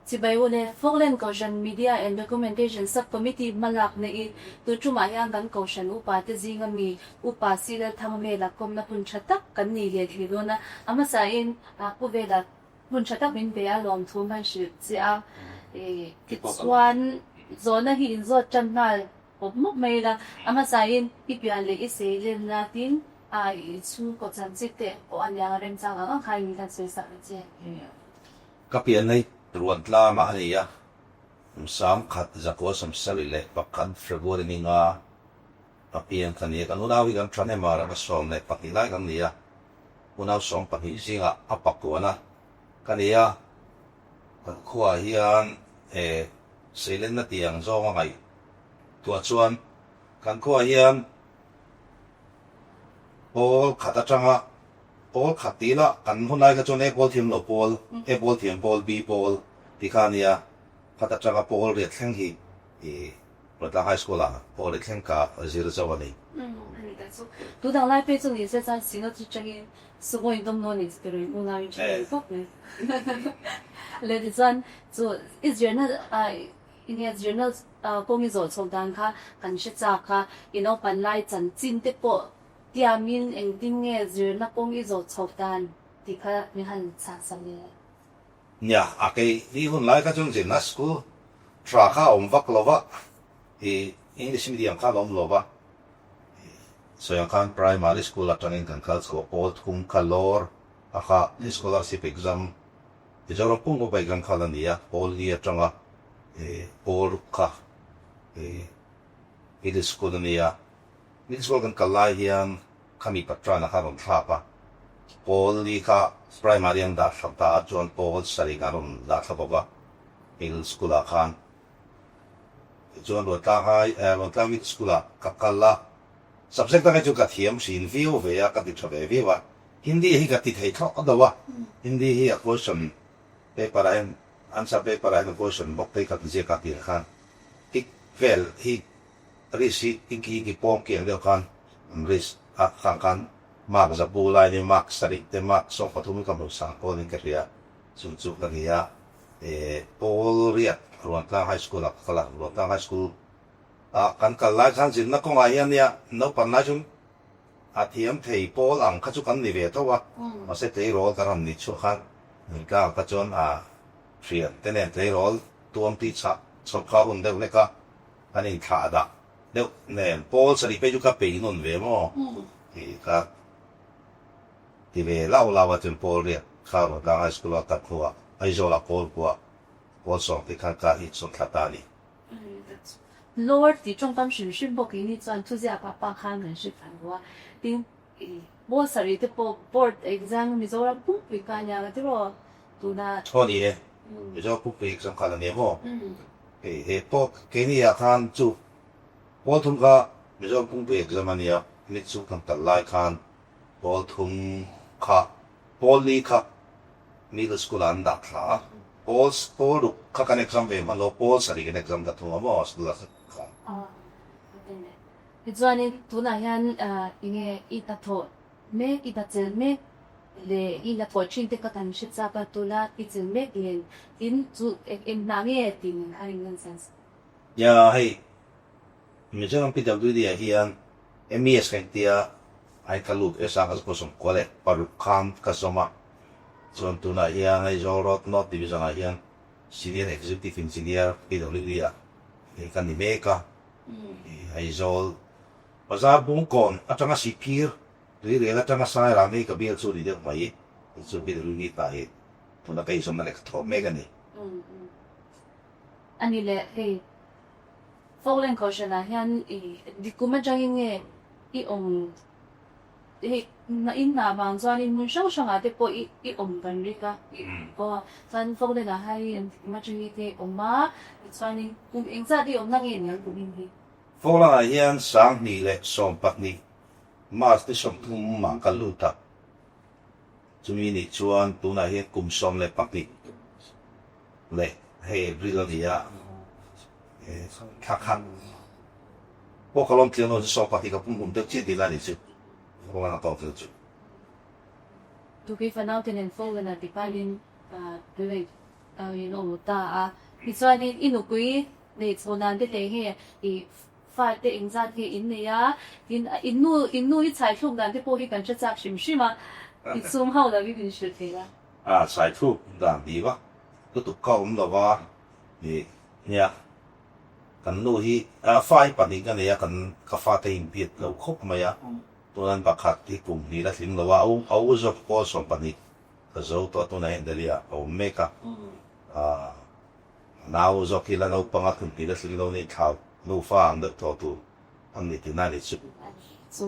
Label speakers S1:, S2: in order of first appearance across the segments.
S1: Chibai u le, Falkland Kohhran Media and Documentation Sub-Committee hmalak neiin tun tumah hian kan Kohhran upa te zinga mi Upa Silal Thangvela kawmna hun tha tak kan nei leh thei dawn a, a hmasain Pu Vela hmun tha tak min pe a lawmthu hman hrilh che a, tichuan zawhna hi inzawt tan nghal pawp mawp mai ila, a hmasain i pian leh i sei lenna tin i chhungkaw chanchin te pawh a nia remchang ang ang kha in kan sawi sak ang che.
S2: Ka pian hi Ruantlang ah a ni a, kum 10,000 171 February ni nga ka pian ka ni a, kan unau hi kan tha hnem a, rama 12 lai kan ni a, unau 12 zingah a pakuan a ka ni a, kan khuaah hian he seilenna tiang zawng a ngaih tuah chuan kan khuaah hian pawl khat atanga pawl khat tih lah kan hun lai kha chuan A pawl thiam lo pawl, A pawl thiam pawl, B pawl tih kha a nia, khat atanga pawl riat thleng hi ih Ruatlang High School ah pawl riat thleng ka zir zo a ni.
S1: A ni ta chu. Tu dang lai phei chu ni se chuan Singa chu changin Sumo in dawm dawn ni chu tirei hnu nauin tha thei khawp mai. Le tichuan chu i zirna enge zirna kawng i zawh chhoh dan kha kan hre chak a, i naupan lai chanchin te pawh tiamin engtin nge zirna kawng i zawh chhoh dan tih kha min han chhah sak leh.
S2: Nia, a kei ni hun lai kha chuan zirna school tha kha a awm vak lo va, i English medium kha a awm lo va, sawi ang khan primary school atangin kan kal chhuah pawl thum kha lawr a kha scholarship exam Mizoram pum upa exam kha la ni a, pawl li atanga pawl ruk kha middle school a ni a, middle school kan kal lai hian khami patrana kha rawn thlak a, pawl li kha primary an dah thlak ta a chuan pawl sarih kha an rawn dah thla bawk a middle school ah khan. Tichuan Ruantlang High eh Ruantlang Middle School ah ka kal a, subject dang hi chu ka thiam hrin viau ve a, ka ti tha ve viau a, Hindi hi ka ti thei thlawh deuh a, Hindi hi a question paper ah hian answer paper ah hian a question bawk te hi ka ti ziak a tir khan tick vel hi risk hi i ki pawm ki ang deuh khan an risk a khang khan mark zabu lai ni mark sarih te mark 13 hi ka hmuh sang pawn in ka hria chu chu ka ni a. Pawl Riat Ruantlang High School ah ka kal a, Ruantlang High School ah kan kal lai khan zirna kawngah hian nia naupang lai chu a thiam thei pawl ang kha chu kan ni ve tho a, mahse tleirawl kan rawn nih chhuah khan Ruantlang kha chuan a hriat te nen tleirawl tuam tih chhah chhawp kha a hun deuh hlek a, kan inthlah dah deuh nen pawl sarih phei chu ka pei nawn ve maw tih ka Ti ve lau lau a chuan Paul Riat kha Ruantlang High School a kal hnuah Aizawl ah Paul kua Paul sawm te khan kar hi chawm thla ta a ni.
S1: Lower tih tawngkam hrim hrim bawk in hi chuan thuziak ah pa khan kan hre phan lo a, tin Paul sarih te pawh board exam Mizoram pumpui kha a nia ka ti rawh tuna.
S2: Thaw ni e, Mizoram pumpui exam kha la nia maw? Hei he pawh keini ah khan chu Paul thum kha Mizoram pumpui exam a nia, mid chu kan kal lai khan Pawl thum kha pawl li kha middle school ah an dah thla a, pawl pawl ruk kha kan exam ve hman lo, pawl sarih kan exam ta thung a maw school ah khan.
S1: Tichuanin tunah hian enge i hnathawh mek, i hnachelh mek leh i hnathawh thin te kha kan hre chak a, tuna i chelh mek nen tin chu eng hna nge tih nen khan in lan san.
S2: Nia hei Mizoram PWD ah hian MES ka intia ai ka lut e sang ka 96 khan ka zawm a, chuan tunah hian Aizawl Road North Division ah hian Senior Executive Engineer PWD ah hei ka ni mek a, Aizawl Bazar Bungkawn atanga Sihphir Tuirel atanga Sairang hi ka bial chu ni deuh mai, hei chu PWD tah hi tuna ka inzawmna leh ka thawh mek a ni.
S1: A ni leh hei. Falkland Kohhran ah hian i dik kum atangin nge i awm hei in hna vang chuanin hmun hrang hrang ah te pawh i i awm kan ring a aw chuan Falkland ah hian i dik kum atangin nge i awm a tichuanin kum engzat i awmna nge niang kum in hi.
S2: Falkland ah hian 2012 March ni 30 ah ka lut a, chumi nih chuan tunah hian kum 12 leh hei April a ni a, thla khat pawh ka lawm tliang lo chu 12 ka pum kum deuh chiah tih lai ni chu kawng a tawk zel chu.
S1: Tukei fanau te nen phone ah ti palin ka lei. in awm ta a. Tichuanin i nupui neih chho nan te hlei nge i fate engzat nge in nei a, tin in nu in nu i chhaithluk dan te pawh hi kan hre chak hrim hrim a, i chhung ho lovin in hrilh thei a.
S2: A chhaithluk dan tih vak lutuk kha awm lo va, i nia kan nu hi a fa hi pahnih ka nei a, kan ka fate inbiak lo khawp mai a, tunan pakhat hi kum hnih la tling lo a, a u zawk pawl 12 Ka zo tawh tunah hian Delhi ah ka awm mek a, ah nau zawk hi la naupang a kum hnih la tling lo ni thlau nufa ang deuh tawh tur ang ni tihna a ni chu.
S1: Chu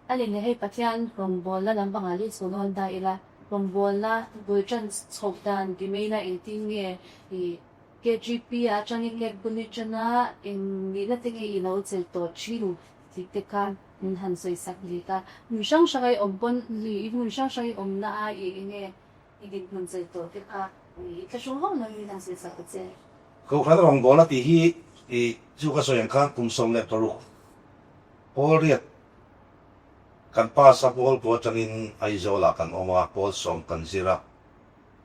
S1: a ni leh hei Pathian rawngbawlna lampangah lut chho dawn ta ila, rawngbawlna bul tan chhoh dan ti mai ila engtin nge i KGP ah atangin nge bul i tan a, eng nihna te nge i lo chelh tawh thin tih te kha Min han sawi sak dik a, hmun hrang hrang a i awm pawn i hmun hrang hrang i awmna a i enge i dinhmun chei tawh te kha i thlahrung hauh lo in han sawi sak ta che.
S2: Kohhran rawngbawlna tih hi i chu ka sawi ang khan kum 16 pawl riat kan pass a pawl kua atangin Aizawl ah kan awm a, pawl sawm kan zir a,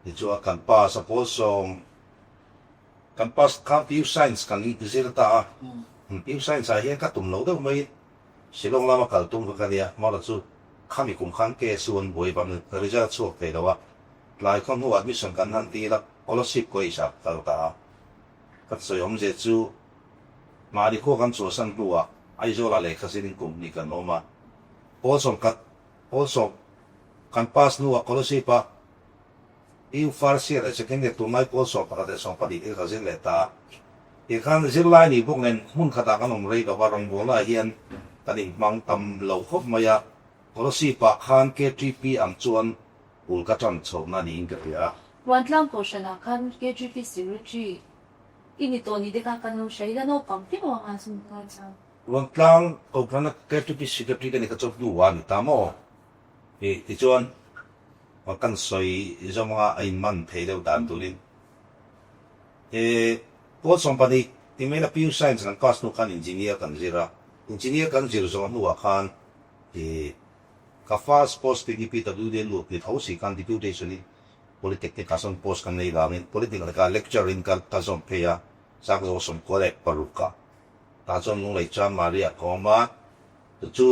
S2: tichuan kan pass a pawl sawm kan pass khan PU Science kan zir ta a, PU Science ah hian ka tum lo deuh mai. Shillong lama kal tum kha ka nia, Mawla chu khami kum khan KSU an buai vang in result chhuak thei lo a, tlai khaw hnuah admission kan han dil a, scholarship college ah ka kal ta a. Ka sawi awmzia chu mahni khua kan chhuahsan hnuah Aizawl ah lehkha zir in kum hnih kan awm a, pawl sawm khat pawl sawm kan pass hnuah scholarship a EU first year leh second year tunlai pawl 11 leh 12 te ka zir leh ta a. Ti khan zirlai nih bawk nen hmun khatah kan awm rei lo va, rawngbawlna ah hian kan inhmang tam lo khawp mai a. Kolasib ah khan KTP ang chuan bul ka tan chhohna niin ka hria a.
S1: Ruantlang Kohhranah khan KTP Secretary i ni tawh ni te khan kan lo hria ila naupang te pawh anga chu ngai chang.
S2: Ruantlang Kohhrana KTP Secretary ka ni kha chu hnu a ni ta maw? Ih tichuan kan sawi zawnga a inman thei deuh dan turin he pawl 12 ti mai la PU Science kan pass hnu khan Engineer kan zir a, Engineer kan zir zawh hnuah khan ih ka first post PDPWD lut ni tho si khan deputation in Polytechnic ah sawn post kan nei vangin Polytechnic ah lecture in ka ka zawm phei a, Sakzaw 96 ah tah chuan Lunglei Chanmari ah ka awm a. Chu chu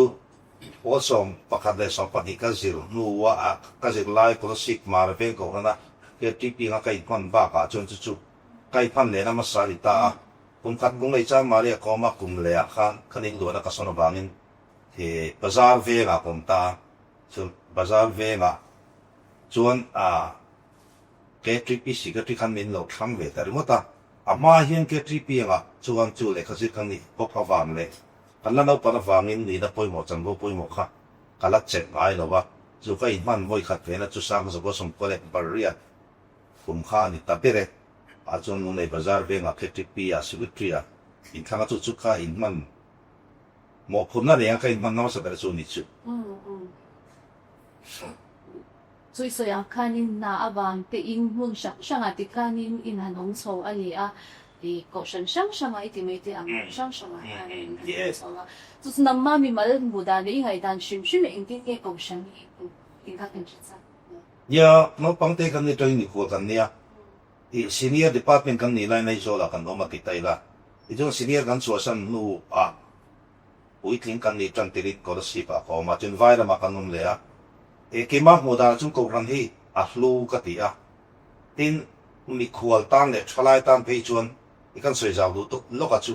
S2: pawl 11 leh 12 ka zir hnua a ka zir lai Kolasib Mara veng kohhrana KTP anga ka inhman bakah chuan chu chu ka inhman lehna hmasa a ni ta a. Kum khat Lunglei chuan Maria kawma kum lehah khan ka ning luahna ka sawn avangin he bazar vengah ka awm ta a. Chu bazar vengah chuan a KTP secretary khan min lo thlang ve ta ringawt a. A hma hian KTP angah chuan chu lehkha zir ka nih bawk avang leh Kan la naupan avangin nihna pawimawh chanvo pawimawh kha ka la chelh ngai lo a, chu ka inhman vawi khat vena chu Sangzawka sawmkua leh Barriat kum kha a ni ta ber e. Ah chuan Lunglei Bazar vengah KTP ah Secretary ah inthlang a chu chu ka inhman mawhphurhna nei a ka inhman hmasa ber chu a ni chu.
S1: Chu i sawi ang khanin hna avang te in hmun hrang hrangah ti khanin in han awm chho a ni a, i kohhran hrang hrangah i ti mai te ang hrang hrangah khan in han awm chho a. Chu chu nangmah mimal hmuh dan leh i ngaihdan hrim hrim leh engtin nge kohhran hi in kha kan hre chak lo.
S2: Nia, naupang te kan ni tawhin mikhual kan nia, i senior department kan nih laiin Aizawlah kan awm a ti ta ila, tichuan senior kan chhuahsan hnuah Puitling kan nih tan tirin Kolasib ah ka awm a, chun Vairam ah kan awm leh a. E keimah hmuh danah chuan Kohhran hi a hlu ka ti a. Tin, mikhual tan leh thalai tan phei chuan i kan sawi zau duh tuk lawk a chu.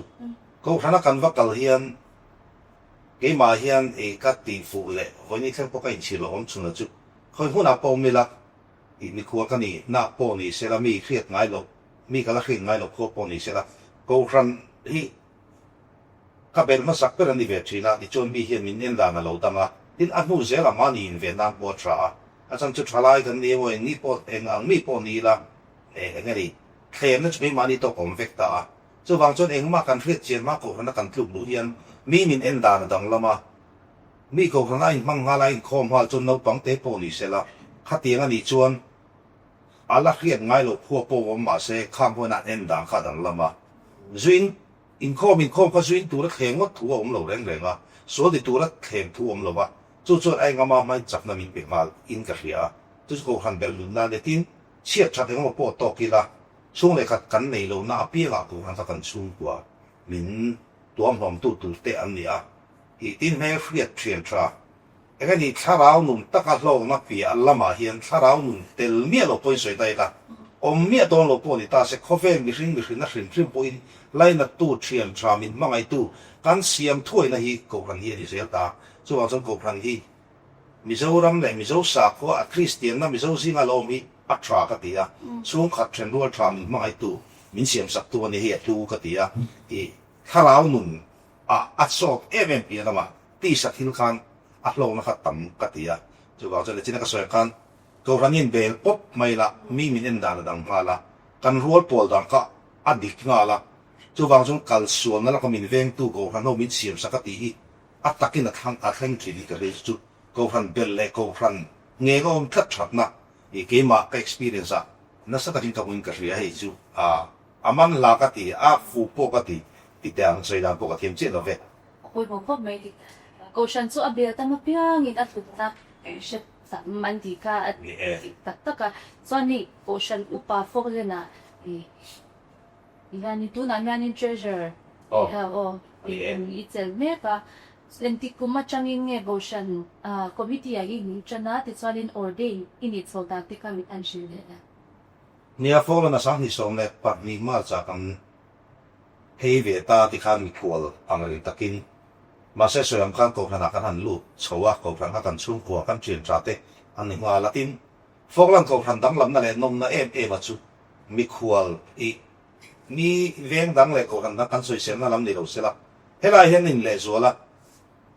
S2: Kohhran a kan va kal hian keimah hian e ka tih fuh leh vawiin thleng pawh ka inchhir lo awm chhun a chu. Khawi hmunah pawh awm ila i mikhual ka ni na pawh ni sela mi hriat ngai loh, mi ka la hriat ngai loh khua pawh ni sela Kohhran hi Ka belh hmasak ber a ni ve thin a, tichuan mi hian min en dan a lo dang a, tin a hnu zelah mahni in ve nan pawh a tha a, a chhan chu thalai kan ni emaw eng ni pawh eng ang mi pawh ni ila eh eng nge ni thlemna chu keimahni tawk awm vek ta a, chuvang chuan engmah kan hriat chian hma kohhrana kan tluk luh hian mi min en dan a danglam a, mi kohhrana a inhmang nghal a inkhawm nghal chuan naupang te pawh ni sela khatiang a nih chuan a la hriat ngai loh khua pawh awm mahse khang huan an en dan kha a danglam a, zuin Inkhawm inkhawm kha zuin tura thleng ngawt thu a awm lo reng reng a, sual ti tura thleng thu a awm lo va, chu chuan a engama hmain chakna min pe nghal in ka hria a, chu chu Kohhran belh nunna a ni. Tin, Chhiat that engemaw pawh tawk ila, chhung leh khat kan nei lohna apiangah Kohhran kha kan chhungkua min tuamhlawmtu tur te an ni a, tih tin hmel hriat thian tha. Enge ni thlarau nun taka hlawkna piah lamah hian thlarau nun tel miah lo pawhin sawi ta ila, awm miah dawn lo pawh ni ta se khawvel mihring mihrinna hrim hrim pawhin lainattu thian tha min hmangaihtu kan siam thuaina hi Kohhran hi a ni zel ta. Chuvang chuan Kohhran hi Mizoram leh Mizo sakhua a Kristianna Mizo zinga lo awm hi a tha ka ti a, chhungkhat thenrual tha min hmangaihtu, min siamsaktu a ni hei a hlu ka ti a, i thlarau nun ah a chawk em em piah lamah tisa thil khan a hlawkna kha tam ka ti a, chuvang chuan nichin a ka sawi ang khan Kohhran in bel pawp mai la, mi min en dan a dang nghal a, kan rual pawl dan kha a dik nghal a, chuvang chuan kalsualna laka min vengtu Kohhran ho min siamsak a tih hi A takin a thlang a thleng thin hi ka hria chu Kohhran belh leh Kohhran ngeng a awm tlat thatna i keimah ka experience ah nasa takin ka hmuin ka hria hei chu a a man hla ka ti a fuh pawh ka ti ti teh ang sawi dan pawh ka thiam chiah lo ve.
S1: A pawimawh khawp mai ti. Kohhran chu a bel tam apiangin a hlutna hre tam an tih kha a ti tak tak a. Chuan hei Kohhran upa Fawklenah i Hianin tunah hianin treasure aw i chelh mek a, engtik kum atangin nge Kohhran committee ah i hmuh tan a, tichuanin ordain i nih chho dan te kha min han hrilh leh la.
S2: Nia, Fallen a 2012 March ah kan phei ve ta tikhan mikhual ang reng takin mahse sawi ang khan Kohhran ah kan han lut chho a, Kohhran kha kan chhungkua kan thian tha te an ni nghal a, tin Falkland Kohhran danglamna leh nawmna em em a chu Mikhual i mi veng dang leh kohhran dang kan sawiselna lam ni lo sela, helai hian in lehzual a,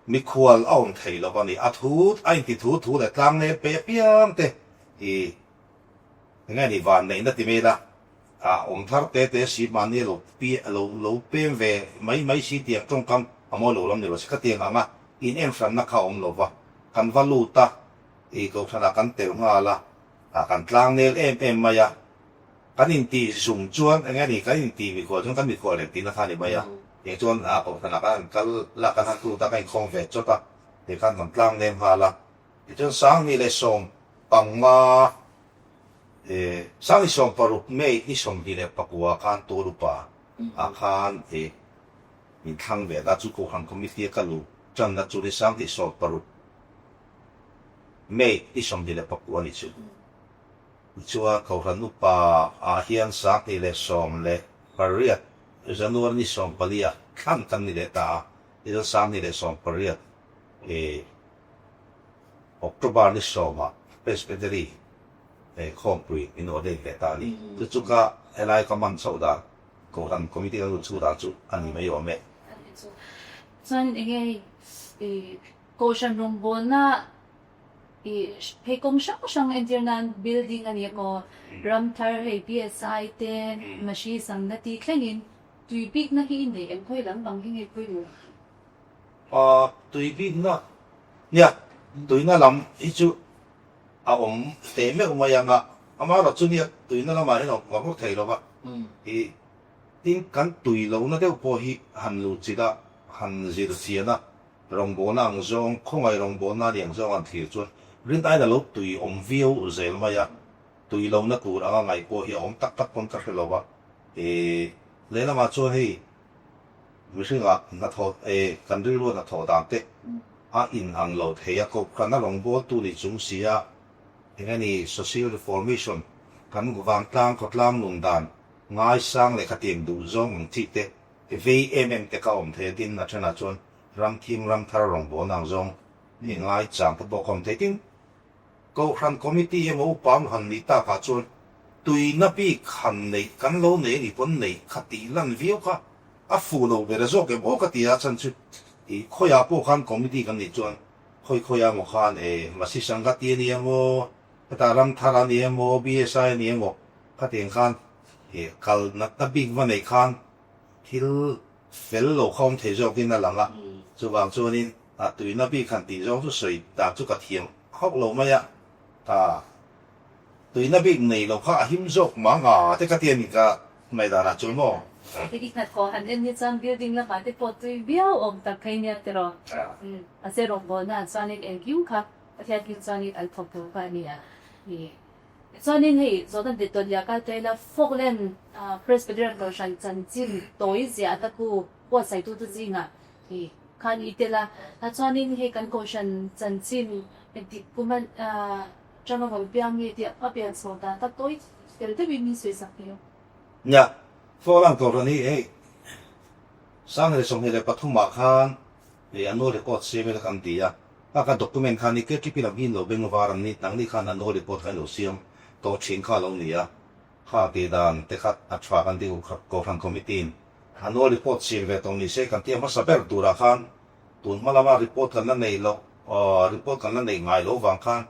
S2: mikhual a awm thei lo a ni. A thu a inti thu thu leh tlang nel pe apiang te i enge ni vanneihna ti mai ila, a awm thar te te si mahni lo pi lo lo pem ve mai mai si tiang tawngkam a mawi lo lam ni lo se khatiang anga in enhranna kha a awm lo va, kan va lut a, i kohhranah kan tel nghal a. Ah kan tlang nel em em mai a, kan intih zum chuan eng nge ni kan intih mikhual chuan kan mikhual reng tihna kha a ni mai a, eng chuan ah kohhranah kan han kal la kan han lut a kan inkhawm ve chawt a, ti khan kan tlang nem nghal a, tichuan 2015 eh 2016 May ni 29 khan Tulupa ah khan eh min thlang ve ta chu kohhran committee a ka luh tanna chu ni 2016 May i 29 a ni chu. Tichuan Kohhran upa ah hian 2018 January ni 14 ah thlan kan ni leh ta a, tichuan 2018 i October ni 10 ah Presbytery khawmpui min ordain leh ta a ni. Chu chu ka helai ka man chhoh dan Kohhran Committee kan lut chhuh dan chu a ni mai awm e.
S1: Chuan enge i Kohhran rawngbawlna i hei kawng hrang hrang entir nan building a ni emaw, ram thar hei PSI te, Mashi Sangna tih thlengin tui bikna hi i nei em khawi lam bang hi nge pawimawh?
S2: Aw tui bikna nia tuina lam hi chu a awm teh meuh mai ang a, amaherawh chu nia tuina lamah hian a awm ngawr ngawr thei lo va, i tin kan tui lohna deuh pawh hi han luhchilh a, han zir chian a. Rawngbawlna ang zawng, khawngaih rawngbawlna ni ang zawng an thlir chuan rinaiin a lo tui awm viau zel mai a, tui lohna tur anga ngaih pawh hi a awm tak tak pawn ka hre lo a. E, lehlamah chuan hei mihringah hnathawh, e, kan rilru hnathawh dan te a in ang lo thei a, kohhran a rawngbawltu ni chung si a, eng nge ni social reformation kan vangtlang khawtlang nun dan ngaisang leh khatiang duh zawng ang chi te Vei em em te ka awm thei a tin a thenah chuan ram thim ram thar rawngbawlna ang zawng i ngai chang te pawh ka awm thei. Tin, Kohhran Committee emaw upa emaw han nih takah chuan tuina bik han neih kan lo nei a nih pawn neih kha tih lan viau kha a fuh lo ber zawk em aw ka ti a chhan chu i khawiah pawh khan Committee kan nih chuan khawi khawiah emaw khan e Masi Sangati a ni emaw hetah ram thar a ni emaw BSI a ni emaw khatiang khan i kal natna bik va neih khan Thil fel lo kha awm thei zawkin a lang a, chuvang chuanin a tuina bik han tih zawng chu sawi dan chu ka thiam hauh lo mai a, a tuina bik nei lo kha a him zawk mang a te ka ti a ni ka ngaihdanah chuan maw.
S1: I hnathawh han en hi chuan building lamah te pawh tui viau awm tak phei nia tiraw? Mahse rawngbawlnaah chuanin engkim kha Pathian hming chuanin an thawk tur kha a ni a. Chuanin hei zawhna dik tawh nia kal ta ila Falkland Presbyterian Kohhran chanchin tawi ziah ata khu buatsaitute zingah i khan i tel a. Chuanin hei kan Kohhran chanchin dik kum atanga rawn piang nge tih a pian chhuah dan tak tawi tel deuhin min sawi sak thei a.
S2: Nia, Falkland Kohhran hi hei 2023 ah khan hei annual report siam ila kan ti a. A ka document kha ni KTP lam hi in lo beng var an ni, nangni khan annual report kha in lo siam tawh thin kha a lo ni a. Kha tih dan te kha a tha kan ti u Kohhran Committee in annual report siam ve tawh ni se kan tia hmasa ber turah khan tun hma lama report kan la neih loh report kan la neih ngai loh vang khan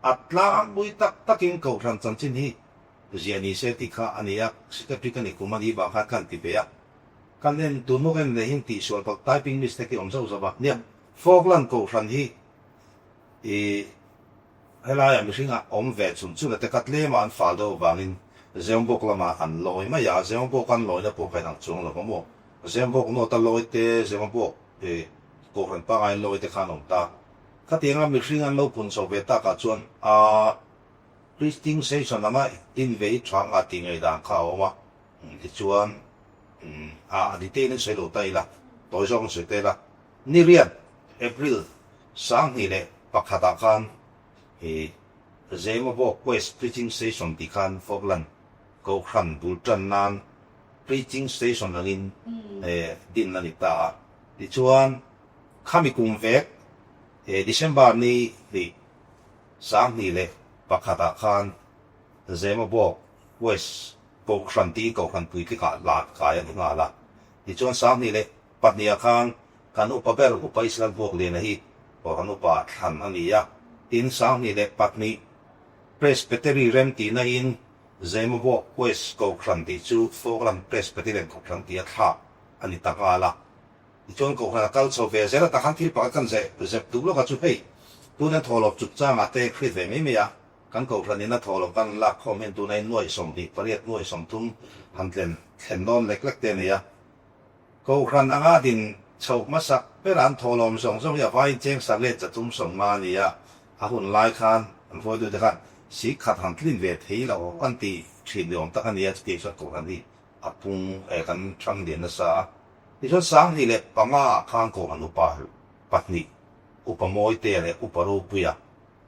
S2: a tlangpui tak takin Kohhran chanchin hi ziah ni se tih kha a ni a, Secretary ka nih kum a nih vang khan ka han ti ve a. Kan en tun hnu en leh hin tihsual palh typing mistake hi awm zauh zauh a nia. Falkland Kohhran hi i helaiah mihring a awm ve chun chun a te kha tlema an fal deuh avangin Zembawk lamah an lawi mai a, Zembawk an lawina pawh kha inang chuang lo va maw? Zembawk nawta lawi te, Zembawk i Kohhran pangai an lawi te kha an awm ta. Khatianga mihring an lo pun chho ve takah chuan a Christing Station anga din ve hi tha nga tih ngaihdan kha a awm a, tichuan a detail in sawi lo ta ila, tawi zawk in sawi ta ila. Ni riat, April, 2001 ah khan i Zemabawk West Preaching Station tih khan Falkland Kohhran bul tan nan Preaching Station angin din a ni ta a. Tichuan, khami kum vek December ni hnih, 2001 ah khan Zemabawk West Kohhran tiin Kohhran puitlikah lat kai a ni nghal a. Tichuan, 2002 ah khan kan upa ber Upa Israel Buakliana hi Kohhran Upa thlan a ni a, tin 2002 Presbytery rem tihna in Zemabawk West Kohhran tih chu Falkland Presbyterian Kohhran tia thlak a ni ta nghal a. Tichuan Kohhran a kal chho ve zel a, tah khan thil pakhat kan zeh zep duh lawk a chu hei tuna thawhlawp chungchangah te hriat ve mai mai a, kan Kohhran in a thawhlawp kan lak khawm hian tuna in nuai 28 nuai 30 han tlen thlen dawn lek lek te a ni a. Kohhran anga din chho hmasak bera an thawhlawm zawng zawng hi a vaiin cheng sak let 350 a ni a, a hun lai khan an hruaitute khan sik khat han tlin ve thei lo an ti thin ni awm tak a ni a, chutiang chuan Kohhran hi a pung eh kan thang lian nasa a. Tichuan 2005 ah khan Kohhran upa pahnih Upa Mawitea leh Upa Ropuia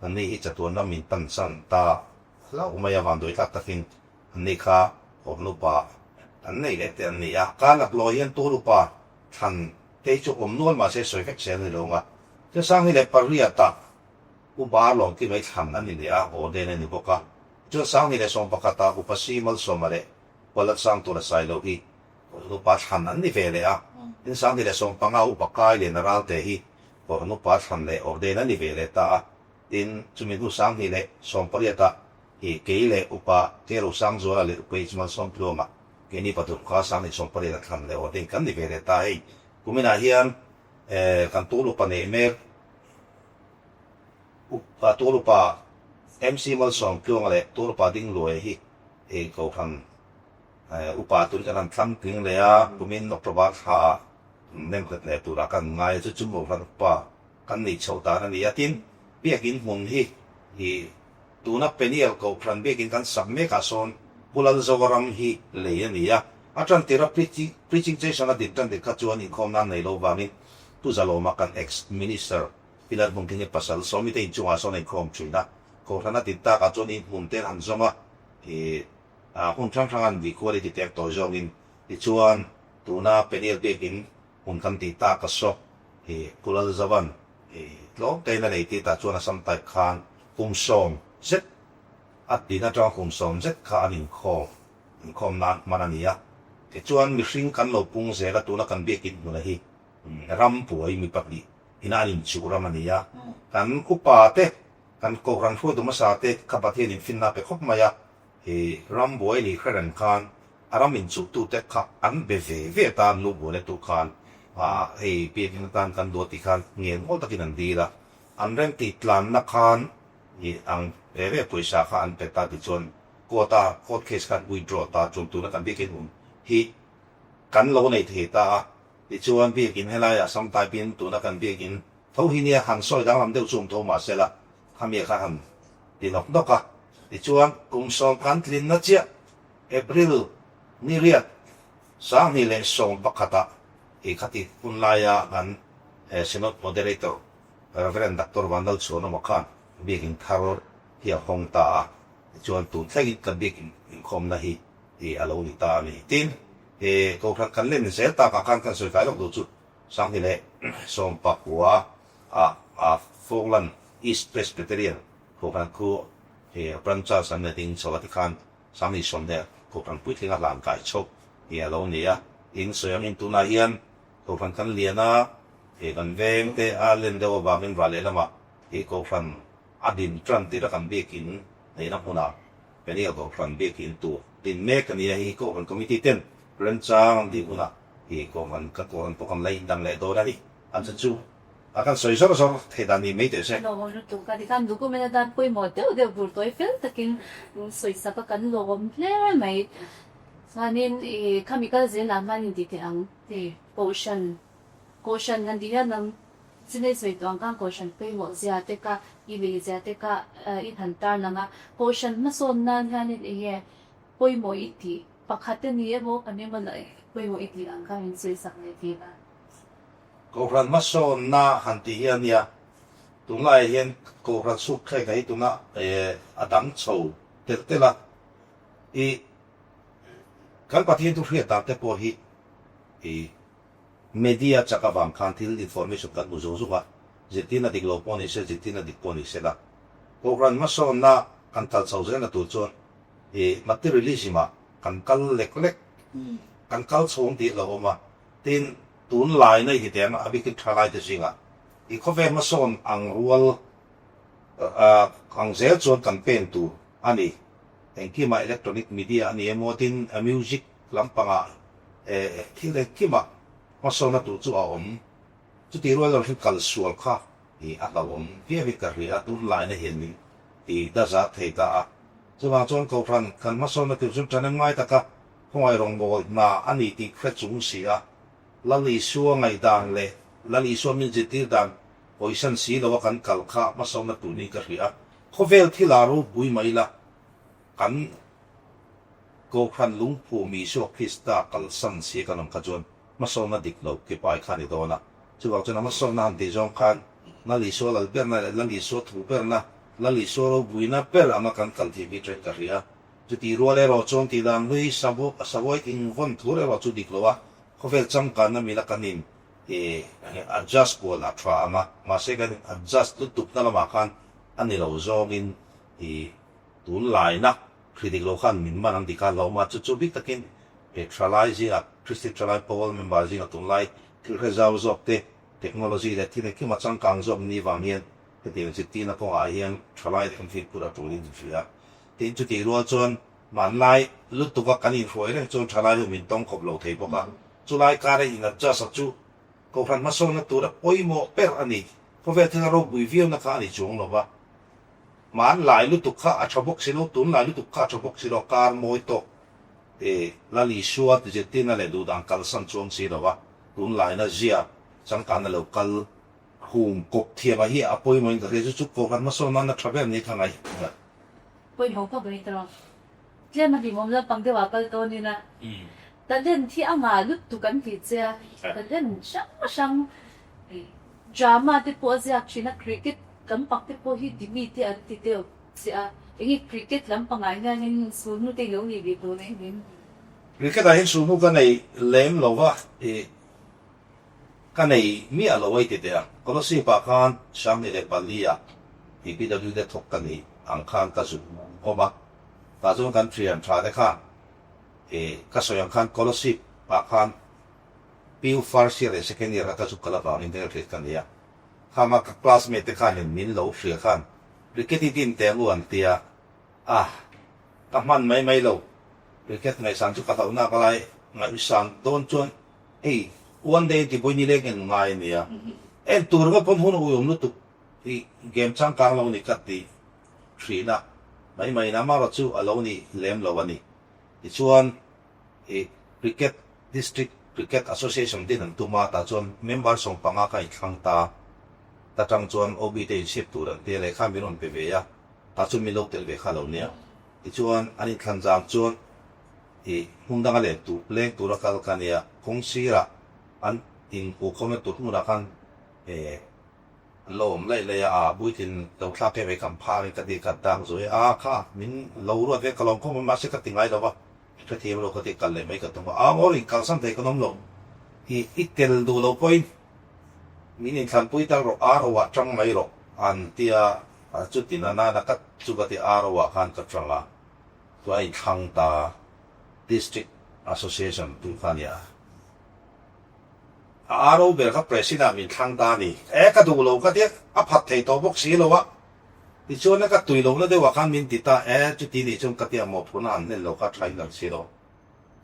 S2: an ni hi chatuan ram min pan chan ta hlauh mai a, vanduai tlak takin Anni kha awm upa an nei leh te an ni a, ka laklawh hian tur upa thlan te hi chu awm nual mahse sawi vek zel a ni lo ang a. Chesang hi leh pariat ah upa a lawm ti mai thlan an ni leh a, aw den a ni bawk a. Tichuan 2011 ah upa si Malsawma leh Kuala Sangtula Sailo hi upa thlan an ni ve leh a. Tin 2015 upa Kai leh Naralte hi Kawrhn upa thlan leh ordain an ni ve leh ta a. Tin chumi hnu 2018 ah Hi kei leh upa Kero Sangzuala leh upa Ismail Sawmtluanga keini pathum kha 2018 a thlan leh ordain kan ni ve leh ta hei. Kuminah hian kan tul upa neih mek upa tul upa MC Malsawmtluanga leh tul upa Dingluaia hi hei Kohhran upa turin kan han thlang tling leh a, kumin October thla ah nemkhat leh turah kan ngai a, chu chu Kohhran upa kan neih chhoh dan a ni a. Tin, biakin hmun hi ih Tuna Peniel Kohhran biakin kan sak mekah sawn Pu Lalzoram hi lei a ni a, a tantira preaching session a din tantir kha chuan inkhawm nan nei lo vangin Pu Zalawma kan ex Minister Pi Lalhmungthingi pasal Sawmite inchungah sawn a inkhawm thin a, Kohhran a din takah chuan inhmun te an zawng a, ih hmun hrang hrang an vih kual i ti tek tawi zawngin tichuan tuna Peniel biakin hmun kan tih tak a saw ih Pu Lalzovan ih tlawm tein a nei tih tah chuan Assam type khan Kum sawm zet a tin atanga kum sawm zet kha an inkhawm, inkhawm nan hman a ni a. Tichuan mihring kan lo pung zel a, tuna kan biakin hmuna hi ram buai mi pahnih ina an inchuh ram a ni a. Kan upa te, kan Kohhran hruaitu hmasa te kha Pathianin finna a pe khawp mai a, i ram buai lih hre reng khan a ram inchuhtute kha an be ve ve atan lu buai tu khan hei biakin atan kan duh a tih khan ngen ngawl takin an dil a. An rem tih tlanna khan i ang ve ve pawisa kha an pe ta tichuan court a court case khan withdraw ta chuan tuna kan biakin awm hi kan lo nei thei ta a tichuan biakin helaiah sometime in tuna kan biakin tho hi nia han sawi danglam deuh chu awm tho mahsela khami kha han ti nawk nawk a. Tichuan, kum sawm kan tlinna chiah April ni riat 2011 ah i khati hun laia kan Synod Moderator Rev. Doctor Vanlalchhuanawma khan biakin thar hi a hawng ta a, tichuan tun thlengin kan biakin inkhawmna hi a lo ni ta a ni. Tin, he Kohhran kan len zel takah khan kan sawi kai lawk duh chu 2019 ah Falkland East Presbyterian Kohhran khu branch an la ding chho a tikhan 2010 Kohhran puitlinga hlan kai chho hi a lo ni a. In sawi angin tunah hian Kohhran kan lian a, he kan veng te a len deuh avangin ral lehlamah hi Kohhran a din tan tir a kan biakin neihna hmunah Peniel Kohhran biakin tur din mek a ni a, hei hi Kohhran Committee ten remchang an tih hunah hi Kohhran ka Kohhran pawh kan la indang leh dawn a ni. An chu chu a kan sawi zawr zawr thei dan ni mai teh se.
S1: Lawm lutuk a tikhan document atan pawimawh deuh deuh tur tawi fel takin sawi sak a kan lawm hle mai. Chuanin i khami kal zelah hman in ti teh ang ti Kohhran Kohhran han tih hian nang Chinei sawi tawh ang khan Kohhran pawimawh zia te kha i lei zia te kha i han tar lang a. Kohhran hmasawn nan hianin eng nge pawimawh i tih pakhat a ni emaw kan emaw lah pawimawh i tih ang kha min sawi sak leh thin a.
S2: Kohhran hmasawnna han tih hi a nia, tunlaiah hian Kohhran sukthlek a hi tuna a dang chho telh telh a, i kan Pathian thu hriat dan te pawh hi i media chak avang khan thil information kan hmu zung zung a, zirtirna dik lo pawh ni se, zirtirna dik pawh ni se la, Kohhran hmasawnna kan kal chho zelna tur chuan i materialism ah kan kal lek lek, kan kal chhawng tih lo awm a, tin tunlaina i ti ang a bikin thalaite zingah i khawvel hmasawn ang rual ang zel chuan kan pen tur a ni. Engkimah electronic media a ni emaw tin music lampangah thil engkimah hmasawnna tur chu a awm. Chutih rual erawh hi kal sual kha i a hlauhawm viauin ka hria a, tunlaina hian min ti dazat thei ta a. Chuvang chuan Kohhran kan hmasawnna tur chu ṭhahnem ngai taka khawngaih rawngbâwl hna a ni tih hre chung si a, Lal Isua ngaihdan leh Lal Isua min zirtir dan hawisan si loa kan kal kha hmasawnna tur niin ka hria a. Khawvel thil a ropui mai la, kan Kohhran lungphum Isua Krista kalsan si kan awm kha chuan hmasawnna dik lo ke pai kha a ni dawn a. Chuvang chuan a hmasawnna han tih zawng khan Lal Isua lal berna leh Lal Isua thu berna, Lal Isua ropuina ber anga kan kal tih hi ṭhen ka hria. Chutih rual erawh chuan tih dan hlui sabuai thingvawn thur erawh chu dik lo a, khawvel changkanna mila kan in adjust kual a tha ang a, mahse kan in adjust lutukna lamah khan a ni lo zawngin i tunlaina hri dik lo khan min man ang tih kha a hlauhawm a, chu chu bik takin he thalai zingah Kristian thalai pawl member zingah tunlai thil hre zau zawk te technology leh thil engkim a changkang zawk ni vang hian hetiang zirtirna kawngah hian thalai te kan fimkhur a tulin hria. Tin, chutih rual chuan hmanlai lutuka kan inhruai reng chuan thalai ho min tawng khawp lo thei bawk a. Chulai kara in adjust a chu Kohhran hmasawnna tura pawimawh ber a ni. Khawvel thil a ropui viauna kha a ni chuang lo va. Hmanlai lutuk kha a tha bawk si lo, tunlai lutuk kha a tha bawk si lo, kar mawi tawk e Lal Isua zirtirna leh duhdan kalsan chuang si lo va, tunlaina zia changkanna lo kal Hum kawp thiam a hi a pawimawhin ka hria chu chu Kohhran hmasawn nan a tha ber ni kha ngai a.
S1: Pawimawh khawp mai tawh. Tlem a hlimawm lampang deuh ah kal dawn ila talent hi a ngah lutuk an tih che a, talent hrang hrang drama te pawh a ziak thin a, cricket lampang te pawh hi dimi te an ti deuh che a, enge cricket lampangah hianin sulhnu te i lo nei ve dawn em?
S2: Cricket ah hian sulhnu ka nei lem lo va, ih Ka nei miah lo ei ti teh a, Kolosip ah khan 24 ah PPW te thawk ka nih ang khan ka zuk awm a, tah chuan kan thian tha te khan ih ka sawi ang khan Kolosip ah khan PU first year leh second year ah ka zuk kal avangin hmelhriat ka nei a, khang a ka classmate te khanin min lo hria khan Cricket i din teh angu an tia a, ka hman mai mai lo, Cricket ngaihsan chu ka hlauhna ka lai ngaihsan dawn chuan Hei, one day ti pawhin i leng en ngai a nia. En tur ringawt pawn hun a uiawm lutuk hi game changkang lo ni ka ti thin a, mai mai in amaherawh chu a lo ni lem lo a ni. Tichuan i Cricket District Cricket Association din an tum a, tah chuan member 15 kha inthlang ta. Ta tang chuan OB te inchhip tur an tia lehkha min rawn pe ve a, tah chuan min lo tel ve kha lo nia. Tichuan, an inthlan zam chuan i hmun danga leh tur leng tura kal ka nia, kawng sirah an inhmuhkhawmna tur hmunah khan eh an lo awm laih laih a, a puitlin lo thlak em em kan phar in ka ti ka dang zuai a, a kha min lo ruat ve ka lawm khawp mai mahse ka ti ngai lo va, hrethiam lo ka ti kal leh mai ka tum a, a ngaw in kalsan thei kan awm lo, i i tel duh lo pawhin min inthlanpui tal rawh, a ro ah tang mai rawh an tia chuti na nana ka chu ka ti a ro ah khan ka tang a. Chu a inthlang ta District Association tu kha a nia. A RO ber kha President ah min thlang ta a ni. E ka duh lo ka tia a phat thei tawh bawk si lo a. Tichuan a ka tui lohna deuh ah khan min ti ta e chuti nih chuan ka tia mawhphurhna han hlen lo kha tha in kan si lo.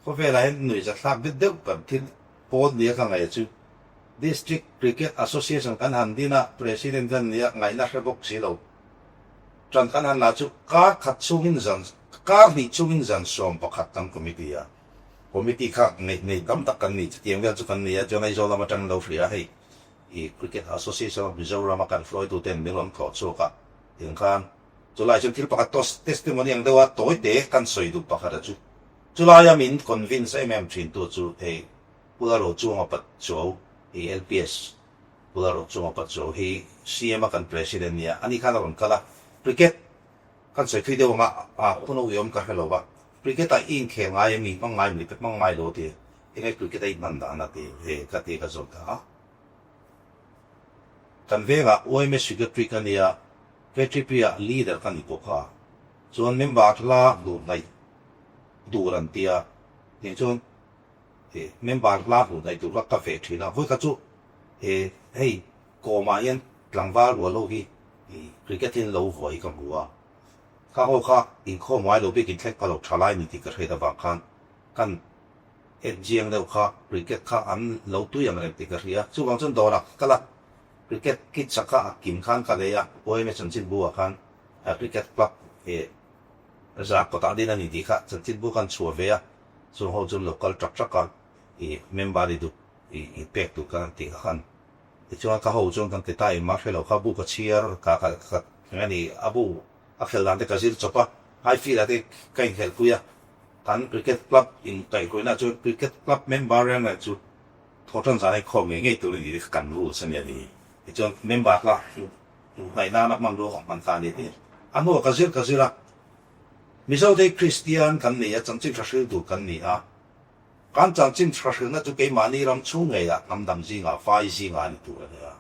S2: Khawvelah hian nuihzathlak deuh deuh kan thil pawn nia ka ngaih chu District Cricket Association kan han din a President kan nia ngaihna hre bawk si lo. Ṭan kan han la chu kar khat chungin zan, kar hnih chungin zan 11 kan committee a. Committee kha neih nei tam tak kan ni, chutiang vel chu kan ni a, chuan Aizawl lam aṭangin lo hria a, hei i Cricket Association of Mizoram a kan hruaituten min rawn thlawh chhuak a, tiang khan chulai chuan thil pakhat tos testimony ang deuha tawi te kan sawi duh pakhat a chu. Chulaia min convince em em ṭhintu chu hei Pu Lalrochunga Patchuau i LPS Pu Lalrochunga Patchuau hi CM a kan President nia, ani khan a rawn kal a, Cricket kan sawi thui deuh ang a, a hun a uiawm ka hre lo va, Cricket ah i inkhel ngai em, i hmang ngai em, i hmang ngai lo ti, enge Cricket a i hman dan a ti e ka ti ka zawt ta a. Kan vengah yma Secretary ka nia, KTP ah Leader ka ni bawk a, chuan member hla hmuh hnaih tur an tia, tih chuan He member hla hmuh daih tur kha ka ve thin a, vawikhat chu he hei kawmah hian tlangval rual ho hi cricket hian lo vuai ka hmu a, kha ho kha inkhawm ngai lo biak inthlek pha lo tha lai ni tih ka hriat avang khan kan en chiang deuh kha cricket kha an lo tui ang reng tih ka hria, chuvang chuan dawrah ka kal a, cricket kit sak kha a kim khan ka lei a, YMA chanchinbu ah khan cricket club he zar kawtah din a ni tih kha chanchinbu khan chhuah ve a. Chung ho chu local tak tak a i member i duh i i pek tur khan an tih kha khan. Tichuan ka ho chuan kan ti ta engmah hre lo kha bu ka chhiar ka ka ka eng a ni a bu a khel dan te ka zir chawp a, high field ah te ka inkhelh pui a, kan cricket club in kaihhruaina chuan cricket club member reng reng chu thawhtan zan a inkhawm ngei ngei tur a ni kan rules a nia ni. Tichuan member kha hnaih nana hmanrua ka hman ta a ni a ti. A hnuah ka zir ka zir a. Mizote Kristian kan ni a, chanchin tha hril tur kan ni a. Kan chanchin tha hrilna chu keimahni ram chhung ngeiah hnam dang zingah vai zingah a ni tur a ni a.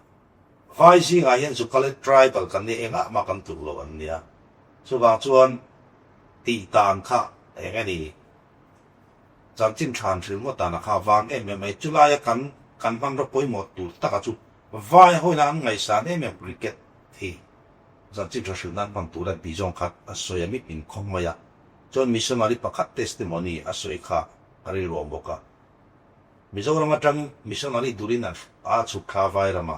S2: Vai zingah hian Zukale tribal kan nia engah mah kan tluk lo an nia. Chuvang chuan tih dan kha eng a ni? Chanchin tha an hril ngawt danah kha a vang em em mai. Chulaia kan kan hmanraw pawimawh tur taka chu vai hawina an ngaihsan em em cricket hi. Zanchin tha hrilh nan hman tur an tih zawng kha a sawi a mit min khawng mai a, chuan missionary pakhat testimony a sawi kha a rilruam bawk a. Mizoram atang missionary turin an a chhuk thla Vairama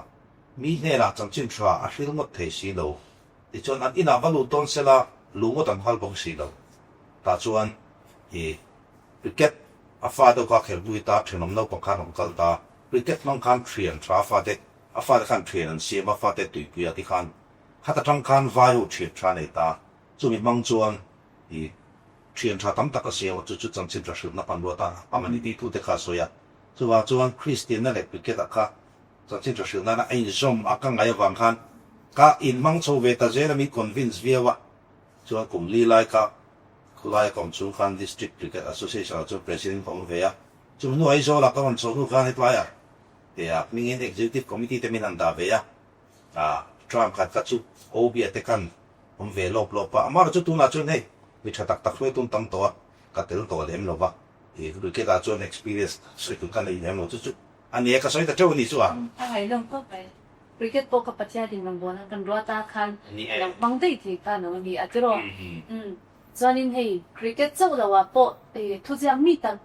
S2: mi hnenah chanchin tha a hril ngawt thei si lo, tichuan an inah va lut dawn sela luh ngawt an hal bawk si lo. Tah chuan i cricket a fa deuh kha khelpui ta thenawm naupang khan rawn kal ta, cricket hmang khan thian tha a fate A fate khan thian an siam a, fate tuipuia ti khan khata tang khan vai ho thian tha nei ta. Chumi hmang chuan i thian tha tam tak a siam a, chu chu chanchin tha hrilhna hmanrua tan a hmang a ni tih thu te kha a sawi a. Chuvang chuan Kristianna leh cricket ah kha chanchin tha hrilh nana a inzawm a ka ngaih avang khan ka inhmang chho ve ta zel a, min convince viau a. Chuan kum li lai kha khulai a ka awm chung khan District Cricket Association ah chuan President ka awm ve a. Chumi hnu Aizawl ah ka rawn chhoh hnu khan hetlaiah Tia hmingin Executive Committee te min han dah ve a, ah term khat kha chu OB-a te khan awm ve lawp lawp a, amaherawhchu chu tunah chuan hei mi tha tak tak hruai tum tam tawh a, ka tel tawh lem lo va, ih cricket ah chuan experience sawi tur ka nei lem lo chu chu a nia ka sawi ta teuh a ni chu a.
S1: A ngaihnawm khawp mai. Cricket pawh ka Pathianin rawngbawlna kan ruat a khan a lo hmang daih thei kha a lo ni a tiraw. Chuanin hei cricket chauh lo ah pawh thuziak mi tak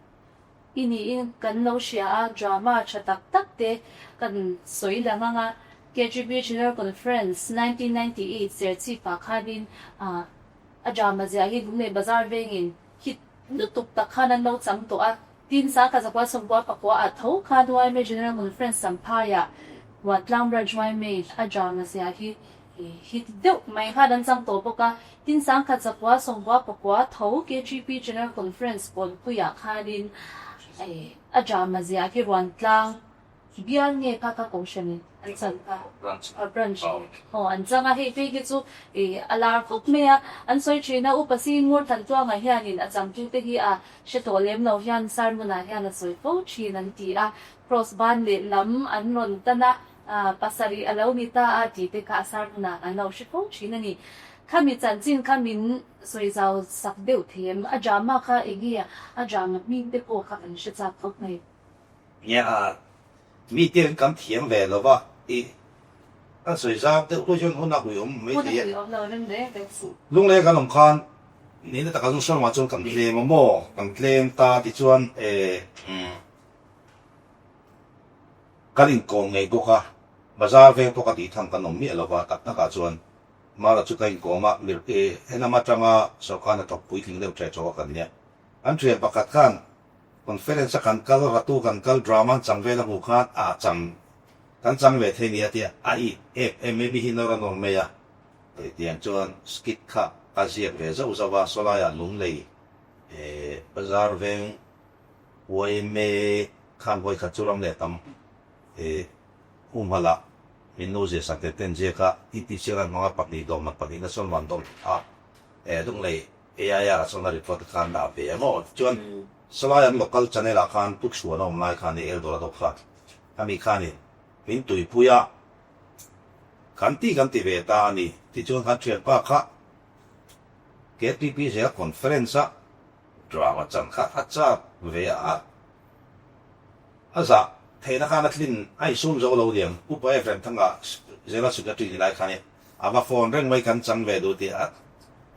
S1: I niin kan lo hria a, drama tha tak tak te kan sawi lang ang a. KGB General Conference 1998 Serchhip ah khanin a drama ziah hi Lunglei Bazar vengin hit lutuk tak khan an lo chang tawh a. Tin, Sangkhat zakua sawmkua pakua ah tho khan yma General Conference Champhai ah Huatlang Branch yma a drama ziah hi. Hit deuh mai khan an chang tawh bawk a, tin sangkhat zakua sawmkua pakua tho KGP General Conference pawnpuiah khanin a drama ziah khi Ruantlang bial nge kha kha kohhran an chan kha a branch aw an chang a, hei phei khi chu a lar khawp mai a, an sawi thin a, Upa Singmur Thantuanga hianin a changtute hi a hre tawh lem lo hian sermon-ah hian a sawi fo thin an ti a, cross ban leh lam an rawn tan a. Pasarih a lo ni ta a tih te kha a sar hunah an lo hre fo thin a ni. Khami chanchin kha min sawi zau sak deuh thei em? A drama kha eng nge a drama hming te pawh kha kan hre chak khawp mai.
S2: Nia, mi te kan thiam ve lo va, i kan sawi zau deuh hluai chuan hun a hui awm mai thei e.
S1: Hun a hui awm lo rem reng reng suh.
S2: Lunglei kan awm khan nihna takah chu Sharma chuan kan tlem a maw? Kan tlem ta tichuan eh. Kan inkawm ngei bawk a, bazar veng pawh ka tih tham kan awm miah lo va, tak takah chuan Mara chu ka inkawm a, mir e helam atanga sawrkar hnathawk puitling deuh ṭeh chawk a kan nia. An ṭhian pakhat khan conference a kan kal, ratu kan kal, drama an chang vel a hmuh khan a chang kan chang ve thei nia tia a i ep em em i hi nawr a nawr mai a. Tiang chuan skit kha ka ziak ve zauh zauh a, sawlaiah Lunglei e bazar veng Uaime khan vawi khat chu ram leh tam e humhalh min lo zir sak teh ten ziak a, TTC ran hmanga pahnih dawm mat pahnihna chuan van dawm a e Lunglei AIR ah chuan a report khan dah ve a maw tichuan sawlai an local channel ah khan pu chhuan a awm lai khan e Eldorado kha khami khanin min tuipui a kan ti kan ti ve ta a ni tichuan kan thianpa kha KTP zel conference a Drama chan kha a chak ve a, a zah theihna khan a tlin a insum zo lo diam. Upa Ephraim Thanga General Secretary ni lai khan i a va phone reng mai kan chang ve duh tih a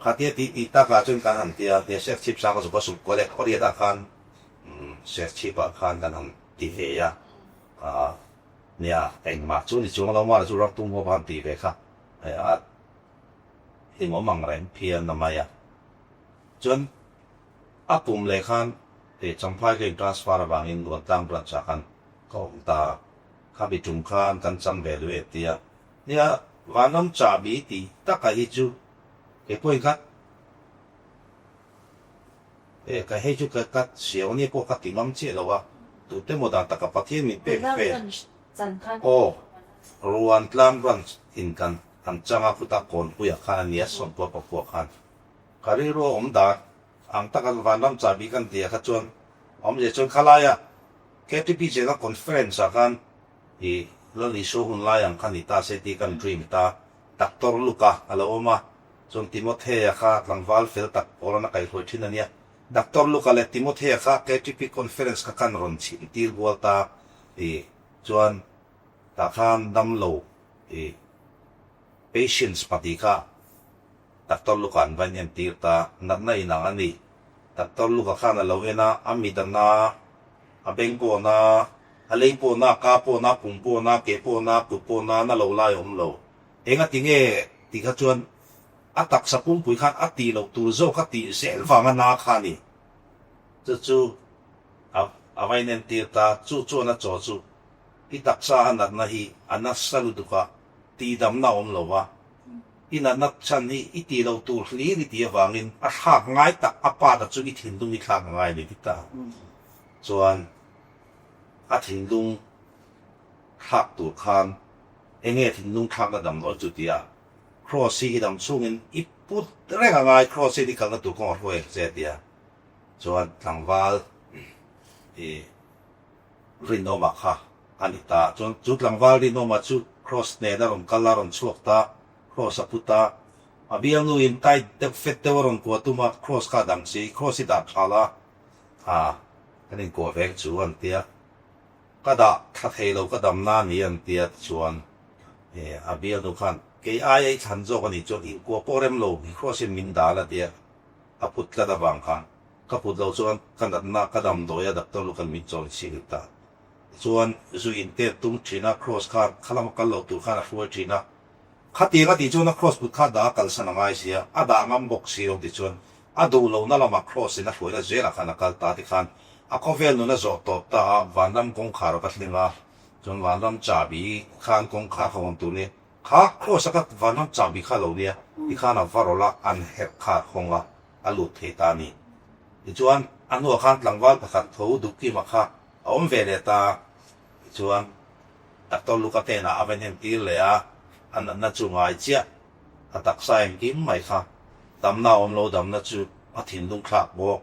S2: khatia tih tih takah chuan kan han ti a, tia Serchhip sang a zuk a suk kual e khawriatah khan Serchhipah khan kan han ti ve a, nia engmah chu ni chuang lo mah chu ram tum ho han ti ve kha a hlimawm ang reng phian a mai a. Chuan a kum leh khan hei Champhai ka in transfer avangin Luantlang branch ah khan ka awm ta a, khami tum khan kan cham ve luh e tia. Nia, Vanram chahbi tih taka hi chu kei pawhin kha e ka hei chu ka ka siau ania pawh ka ti ngam chiah lo a, tute maw dan taka Pathian min pek ve. Aw, Ruantlang branch in kan han chang a, khutah Kawnpuiah khan a nia, Sawmpuah Papuah khan. Ka rilru a awm dan ang taka Vanram chahbi kan tih ah kha chuan awmzia chuan khalaia KTP General Conference ah khan i Lal Isua hun lai ang kha ni ta se tih kan dream ta. Doctor Luka a lo awm a, chuan Timothea kha tlangval fel tak pawlana kaihruai thin a nia. Doctor Luka leh Timothea kha KTP Conference kha kan rawn chhim tir bual ta i chuan tah khan damlo i patients pahnih kha Doctor Luka an va inentir ta, natna inang a ni. Doctor Luka khan a lo en a, a mit a na, a beng pawh a na, a lei pawh a na, a ka pawh a na, a pum pawh a na, a ke pawh a na, a kut pawh a na, na lo lai a awm lo. Eng a ti nge tih kha chuan a taksa pumpui khan a tih loh tur zawk a tih zel vang a na kha a ni. Chu chu a va inentir ta, chu chuan a chaw chu i taksa a natna hi a nasa lutuk a, tihdamna a awm lo va. I natna chhan hi i tih loh tur hlir i tih avangin a thlak ngai tak a part-a chu i thinlung i thlak ngai a ni ti ta. Chuan a thinlung thlak tur khan eng nge thinlung thlakna damdawi chu tia Cross hi i dam chhungin i put reng a ngai, Cross hian i kalna tur kawng a hruai ang che tia. Chuan tlangval i Rinawma kha a ni ta. Chuan chu tlangval Rinawma chu Kross nen a rawn kal a, rawn chhuak ta, Kross a put a. A bialnu in tight deuh fet deuh a rawn kuah tum a, Kross kha a dang si, Kross i dah tha la, a kan inkuah veng chu an tia. Ka dah thla thei lo, ka dam na ni an tia tichuan a bialnu khan kei aia i thlan zawk a nih chuan inkuah pawh rem lo, Kross in min dal a tia a put tlat avang khan. Ka put loh chuan ka natna ka damdawi a doctor lu kan min chawi ching ta. Tichuan zu in tet tum thin a, cross khan kha lama kal loh tur khan a hruai thin a. Khatiang a tih chuan a cross put kha dah a kalsan a ngai sia, a dah ngam bawk si lo tichuan a duh lohna lamah cross in a hruaina zelah khan a kal ta tikhan a khawvel nun a zawh tawp ta a, vanram kawngkhar a va thleng a, chuan vanram chahbi khan kawngkhar kha awm tur nia. Kha Kross a kha vanram chahbi kha lo nia, tikhan a va rawlh a, an herh khar hawng a, a lut thei ta a ni. Tichuan, a hnuah khan tlangval pakhat tho Duhkima kha a awm ve leh ta. Tichuan, Doctor Luka hnenah a va hnem tir leh a, a natna chu ngai chiah, a taksa engkim mai kha damna a awm lo, damna chu a thinlung thlak bawk.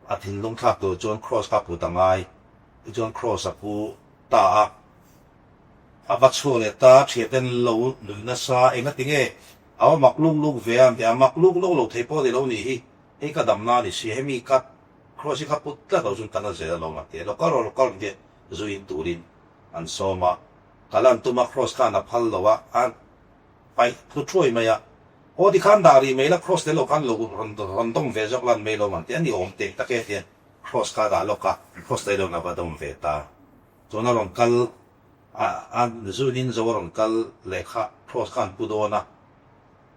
S2: A thinlung thlak tur chuan Kross kha put a ngai. Tichuan Kross a pu ta a. A va chhuak leh ta, thianten lo nuih nasa, engati nge a va mak luk luk ve a an ti a, mak luk luk lo thei pawh ni lo nih hi, hei ka damna a ni si, hemi ka Kross hi ka put tlat lo chuan ka la zel alawm an ti a, lo kal rawh lo kal rawh tia zuin turin an sawm a, ka lan tum a Kross khan a phal lo a, a paih thu thuai mai a, aw tikhan dah rih mai la Kross tel lo khan lo rawn rawn dawm ve zawk la an mai lo an ti a, ni awm teh tak e tia Kross kha a dah lawk a, Kross tel lo in a va dawm ve ta. Chuan a rawn kal a, a zunin zo a rawn kal leh kha Kross kha an pu dawn a,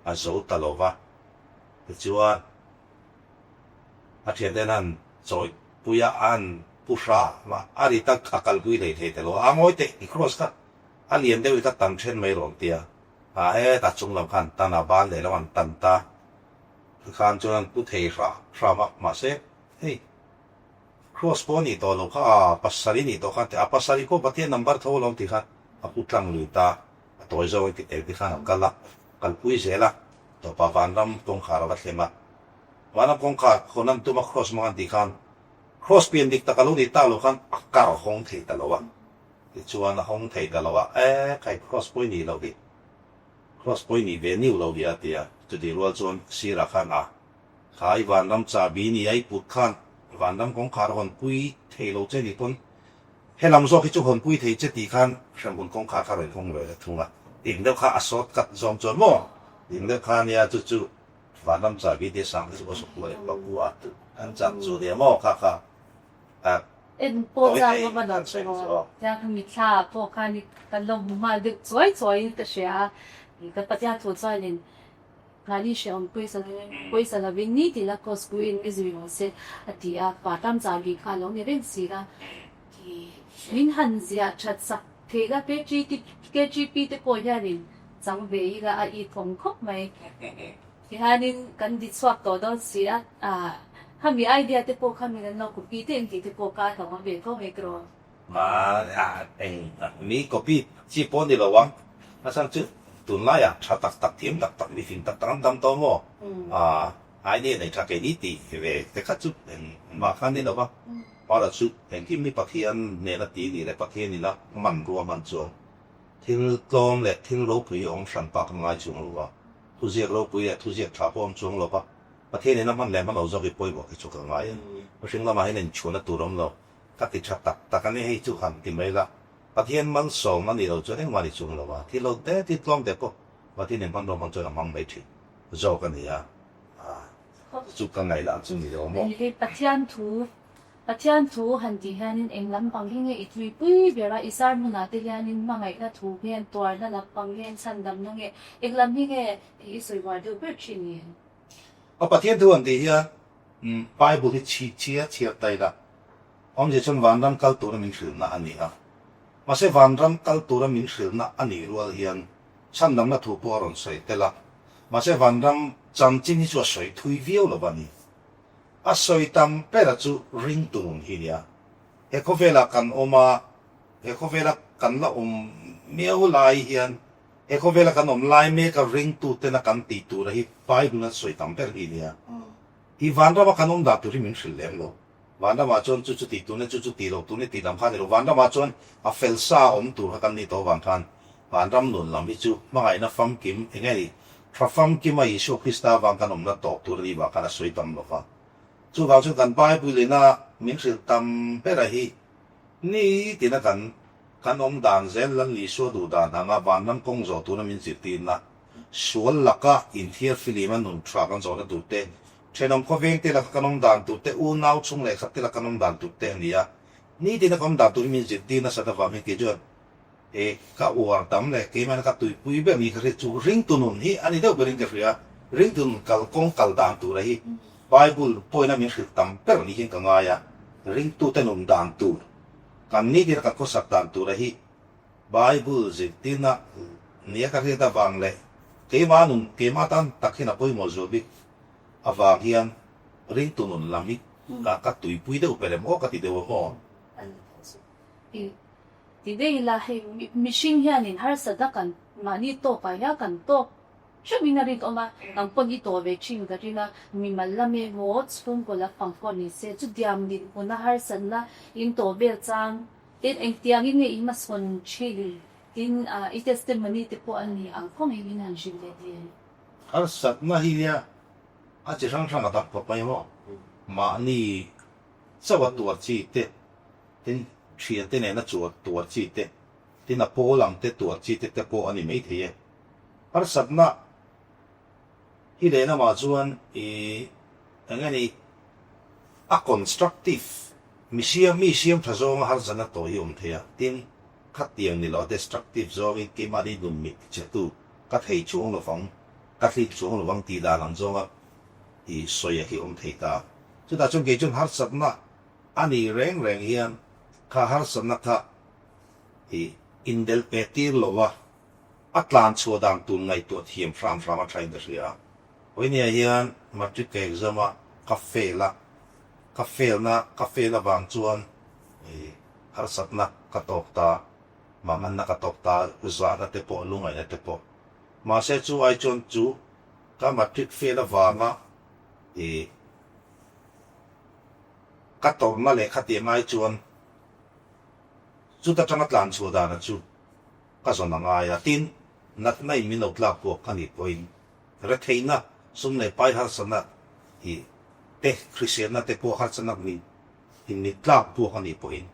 S2: a zo ta lo va. Tichuan a thianten an chawi pui a, an pu hram a, a ri tak a kalpui hlei thei ta lo a, a ngawi teh i Kross kha a lian deuh i ka tan then mai rawn ti a, a hetah chung lam kha an tan a, ban leh lam an tan ta. Tikhan chuan an pu thei hram hram a, mahse hei. Cross pawh a nih tawh loh kha a pasal i nih tawh khan teh a pasal i pawh Pathian number tho alawm tih kha a pu tlang lui ta a tawi zawng in ti tel te khan a kal a kalpui zel a tawpah vanram kawngkhar a va thleng a vanram kawngkhar hawn an tum a cross hmang an tih khan cross pian dik tak a lo nih tak loh khan a kar hawng thei ta lo a tichuan a hawng thei ta lo a e khai cross pawh i nih loh hi cross pawh i nih ve niu loh hi a ti a chutih rual chuan sirah khan a Khai vanram chahbi ni a i put khan vanram kawngkhar a hawnpui thei lo che ni pawn helam zawk hi chu hawnpui thei che tih khan hremhmun kawngkhar kha rawn hawng ve leh thung a, eng deuh kha a short cut zawng chuan maw eng deuh kha nia chu chu vanram chahbi te sang te chu ka sawk leh bawk u a an chak chu nia maw kha kha a
S1: En pawh chuan ka va dawt tawh. Tiang kha mithla ah pawh khan kan lo hmu nghal deuh chuai chuai in ka hria a, ka Pathian thu chuanin Mahni hrehawm pawisa pawisa lovin ni tina cross puiin i zui rawh se a ti a, pa tam zan bik kha a lo ni reng si a. Min han ziah that sak theih la KGP te pawh hianin chang ve ila a it awm khawp mai. Tihianin kan di chhuak tawh dawn si a, khami idea te pawh kha min an lo copy te engtih te pawh kha a hlauhawm ve tho mai tiraw.
S2: Eng mi copy chi pawh ni lo ang, a chhan chu tunlaiah tha tak tak thiam tak tak mifing tak tak an tam tawh maw? Idea nei tha keini tih ve te kha chu engmah kha ni lo va, Paula chu engkim hi Pathian hnena ti nih leh Pathian ina hmanrua hman chuan thil tlawm leh thil ropui awm hran pah ka ngai chuang lo va, thuziak ropui leh thuziak tha pawh awm chuang lo va, Pathian ina hman leh hman lo zawk hi pawimawh hi chu ka ngai a, mihring lamah hian inchhuahna tur awm lo. Ka ti tha tak tak a ni, hei chu han ti mai la, Pathian malsawm a nih loh chuan engmah ni chung lo a, thil lo te thil tlawm te pawh Pathian in hmanraw hmang chuan a hmang mai thin zawk a ni a, chu ka ngaih lah chu ni lo maw.
S1: Hei Pathian thu, Pathian thu han tih hianin eng lampang hi nge i tuipui ber a, i sermon-ah te hianin hmangaihna thu nge, tuarna lampang nge, chhandamna nge, eng lam hi nge i sawi uar deuh ber thin ni?
S2: A Pathian thu han tih hian Bible hi chhi chhia chhiar ta ila, awmzia chuan vanram kal tura min hrilhna a ni a. Mahse vanram kal tura min hrilhna a nih rual hian chhandamna thu pawh a rawn sawi tel a. Mahse vanram chanchin hi chu a sawi thui viau lo a ni. A sawi tam bera chu ringtu nun hi nia. He khawvelah kan awm a, he khawvela kan la awm miau lai hian he khawvela kan awm lai meka ringtutena kan tih tura hi Bible an sawi tam ber hi nia. I vanrama kan awm dah tur hi min hrilh lem lo. Vanramah chuan chu chu tih tur nia, chu chu tih loh tur nia tih lam kha a ni lo. Vanramah chuan a fel sa awm tur kha kan ni tawh avang khan vanram nun lam hi chu hmangaihna famkim eng nge ni? Tha famkima Isua Krista avang kan awmna tawp tur a nih vang khan a sawi tam lo va. Chuvang chuan kan Bible ina min hrilh tam bera hi ni tina kan kan awm dan zel Lal Isua duh dan anga vanram kawng zawh tura min zirtirna Sual laka inthiar filima nun tha kan zawhna tur te, thenawm khawveng te laka kan awm dan tur te, unau chhung leh khat te laka kan awm dan tur te a ni a. Nitin a ka awm dan tur hi min zirtir nasat avang hian kei chuan e ka uar tam leh keimahna ka tuipui ber ni ka hria chu ringtu nun hi a ni deuh berin ka hria. Ringtu nun kalkawng kal dan tura hi Bible pawhin a min hrilh tam ber ni hian ka ngai a. Ringtute nun dan tur, kan nitin a kan khawsak dan tura hi Bible zirtirna nia ka hriat avang leh keimah nun keimah tan tak hian a pawimawh zual bik avang hian ringtu nun lam hi ka ka tuipui deuh ber em aw ka ti deuh a maw?
S1: Ti daih ila hei mihring hianin harsatna kan mahni tawkah hian kan tawk Hrimin a rinawm a, nang pawn i tawh ve thin ka ring a, mimal lam emaw chhungkaw lam pang pawh ni se, chutiang dinhmuna harsatna in tawh vel chang tin engtiangin nge i hmasawn thin tin i testimony te pawh a ni ang khawng engin han hrilh leh thei ang.
S2: Harsatna hi nia a chi hrang hrang a tam khawp mai maw? Mahni chauh a tuar chi te, tin thiante nena chuan tuar chi te, tin a pawl ang te tuar chi te te pawh a ni maithei e. Harsatna hi lehlamah chuan i eng nge ni a constructive mi siam mi siam tha zawnga harsatna tawh hi awm thei a, tin khatiang ni lo destructive zawngin keimahni nun mit chetu ka thei chuang lovang, ka thlik chuang lovang tih dan ang zawnga i sawi a hi awm thei ta. Chutah chuan kei chuan harsatna a nih reng reng hian kha harsatna kha i inbel pe tir lo va, A tlan chhuah dan tur ngaihtuah thiam hram hram a thain ka hria. Vawinia hian matric ka exam a, ka fail a, ka fail na, ka fail avang chuan harsatna ka tawk ta, manganna ka tawk ta, zahna te pawh, lungaihna te pawh. Mahse chu ai chuan chu ka matric fail avanga ka tawrhna leh khatiang ai chuan chuta tanga tlan chhuah dana chu Ka zawn a ngai a, tin, natna in min lo tlak buak ka nih pawhin retheihna, sum leh pai harsatna hi te, hriselna te pawh harsatna min in min tlak buak a nih pawhin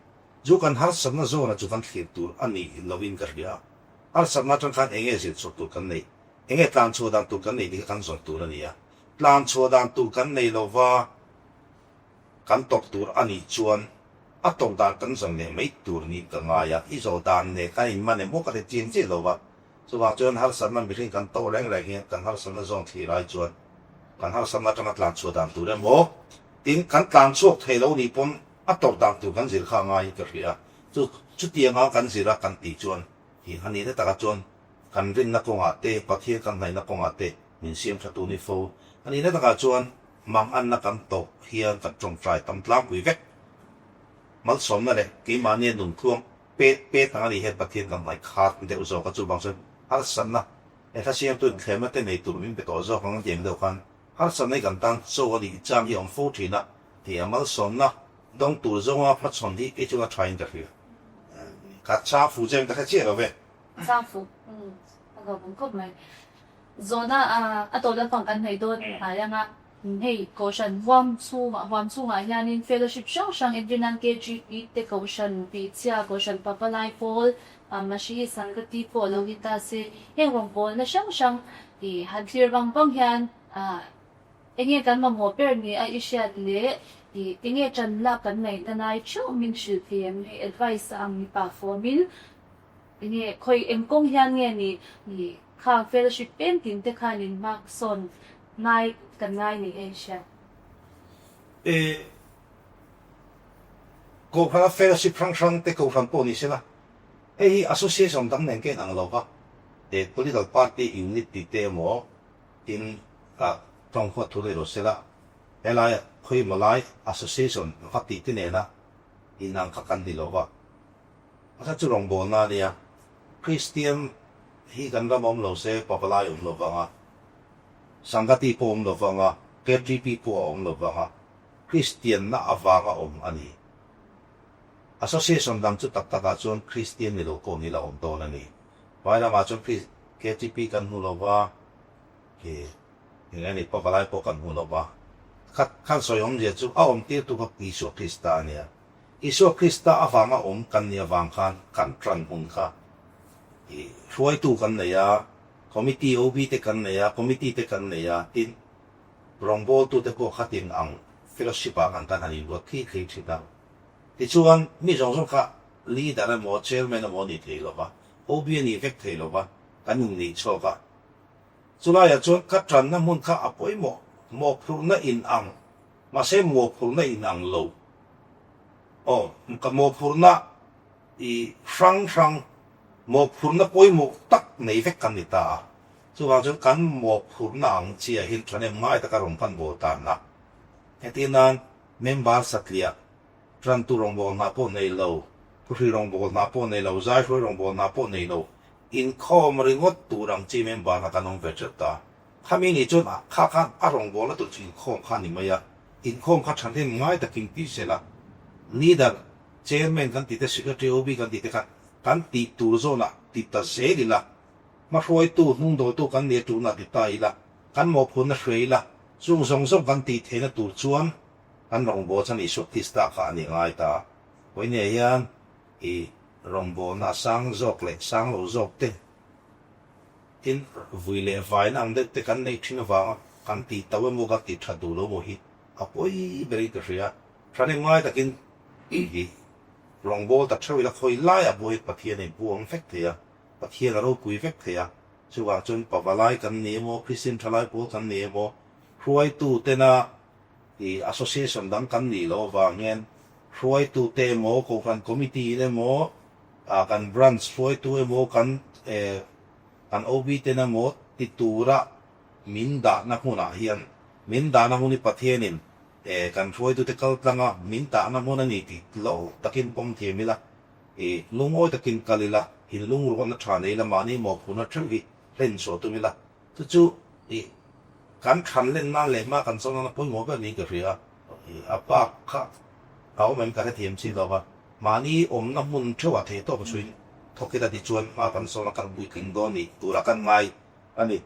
S2: chu kan harsatna zawna chu kan thlir tur a nih loin ka hria. Harsatna atang khan enge zir chhuah tur kan neih, enge tlan chhuah dan tur kan neih tih kha kan zawn tur a ni a. Tlan chhuah dan tur kan nei lova Kan tawrh tur a nih chuan a tawrh dan kan zawn leh mai tur niin ka ngai a, i zawh dan nen khan in man emaw ka ti chiang chiah lo va. Chuvang chuan harsatna mihring kan tawh reng reng hian kan harsatna zawn thlir ai chuan kan harsatna atanga tlan chhuah dan tur emaw tin kan tlan chhuak thei lo nih pawn a tawrh dan tur kan zir kha a ngaiin ka hria. Chu chutianga kan zir a kan tih chuan hi a nihna takah chuan kan rinna kawngah te Pathian kan hnaihna kawngah te min siam tha tu ni fo. A nihna takah chuan Manganna kan tawh hian kan tawngtai tam tlangpui vek. Malsawmna leh keimahnia nuntluang pet pet ang a nih hian Pathian kan ngaihkhat deuh zawk a, chuvang chuan harsatna leh hla siamtu inthlemna te nei tur min pe tawh zawk ang a ti ang deuh khan harsatna hi kan tan chaw a nih chang hi a awm fo thin a, ti a malsawmna dawng tur zawnga hmachhawn hi kei chuan a thain ka hria. Ka chang fu chem ka hre chiah lo ve.
S1: Chang fu a lo awm khawp mai. Zawhna a tawh lampang kan hnaih dawn hnai anga hei Kohhran huam chhungah huam chhungah hianin fellowship hrang hrang Entirnan KGP te Kohhran Hmeichhia Kohhran Pavalai Pawl Masihi Sangati pawh lo ni ta se heng rawngbawlna hrang hrang ih han thlir vang vang hian enge kan mamawh ber ni a i hriat leh ih enge tan lak kan ngaihna lai theuh min hrilh thei em hei advice ang mipa form in Enge khawi eng kawng hian nge ni ni khang fellowship peng tin te khan in hma sawn ngai kan ngai ni e hria.
S2: E Kohhrana fellowship hrang hrang te kohhran pawh ni sela, hei hi association dang nen ka inang lo va, e political party unit tih te emaw tin ah tawng huat thu rei lo sela, helai khawi emaw lai association va tih te nena inang kha kan ni lo va. A kha chu rawngbawlna a nia. Kristian hi kan ram awm lo se Pavalai awm lo vang a, Sangati pawh awm lo vang a, KTP pawh a awm lo vang a, Kristianna avanga awm a ni. Association dang chu tak takah chuan Kristian ni lo pawh ni la awm dawn a ni. Vai lamah chuan KTP kan hmu lo va, eng nge ni Pavalai pawh kan hmu lo va. Kha khan sawi awmzia chu a awmtirtu kha Isua Krista a nia. Isua Krista avanga awm kan nih avang khan kan tan hun kha i hruaitu kan nei a, Committee OB te kan nei a, Committee te kan nei a, tin rawngbawltute pawh khatin ang fellowship ah kan tan han inruat thli thli thin a. Tichuan mi zawng zawng kha leader emaw chairman emaw a ni thei lo va, OB a ni vek thei lo va, kan innih chhuak a. Chulaiah chuan ka tanna hmun kha a pawimawh, mawhphurhna in ang Mahse mawhphurhna in ang lo. Aw, ka mawhphurhna i hrang hrang, mawhphurhna pawimawh tak nei vek kan ni ta a. Chuvang chuan kan mawhphurhna ang chiah hi thahnem ngai taka rawn hman bawl tan a. Heti nan member satliah tantu rawngbâwl hna pawh nei lo, thuhri rawngbâwl hna pawh nei lo, zaihruai rawngbâwl hna pawh nei lo, inkhâwm ringawt tur ang chi member hna kan awm ve ṭeuh ta. Khami ni chuan a kha khan a rawngbâwlna tur chu inkhâwm kha a ni mai a, inkhâwm kha ṭhahnem ngai takin ti sela, leader, chairman kan tih te, secretary, OB kan tih te kha kan tih tur zawnah ti ta zel ila, hmahruaitu, hnungdawltu kan nia ṭulna ti ta ila, kan mawhphurhna hria ila, chung zawng zawng kan tih theihna tur chuan Kan rawngbâwl chuan Isua Krista kha a ni ngai ta. Vawinia hian i rawngbâwlna a sang zâwk leh sang lo zâwk te, tin vui leh vaina ang deuh te kan neih thin avanga kan tih tauh emaw kan tih that duh lo maw hi a pawi berin ka hria. Thahnem ngai takin i rawngbâwl ta theuh ila khawi laiah pawh hi Pathian a inpuang vek thei a, Pathian a ropui vek thei a. Chuvang chuan pavalai kan ni emaw, Kristian thalai pawl kan ni emaw, hruaitu tena I association dang kan nih loh avang hian hruaitute emaw, Kohhran Committee in emaw, kan branch hruaitu emaw, kan kan OB ten emaw ti tura min dahna hmunah hian min dahna hmun hi Pathianin kan hruaitute kal tlanga min dahna hmun a ni tih lo takin pawm thiam ila, i lungawi takin kal ila, inlungrualna tha nei ila, mahni mawhphurhna theuh hi hlen chhuah tum ila. Chu chu i kan thlan len nan leh hma kan chawn nana pawimawh ber niin ka hria a, a bak kha a awm em ka hrethiam chin lo va, mahni awmna hmun theuhah theih tawp chhuin thawk ila tichuan hma kan sawn a kan puitling dawn ni tura kan ngai a ni.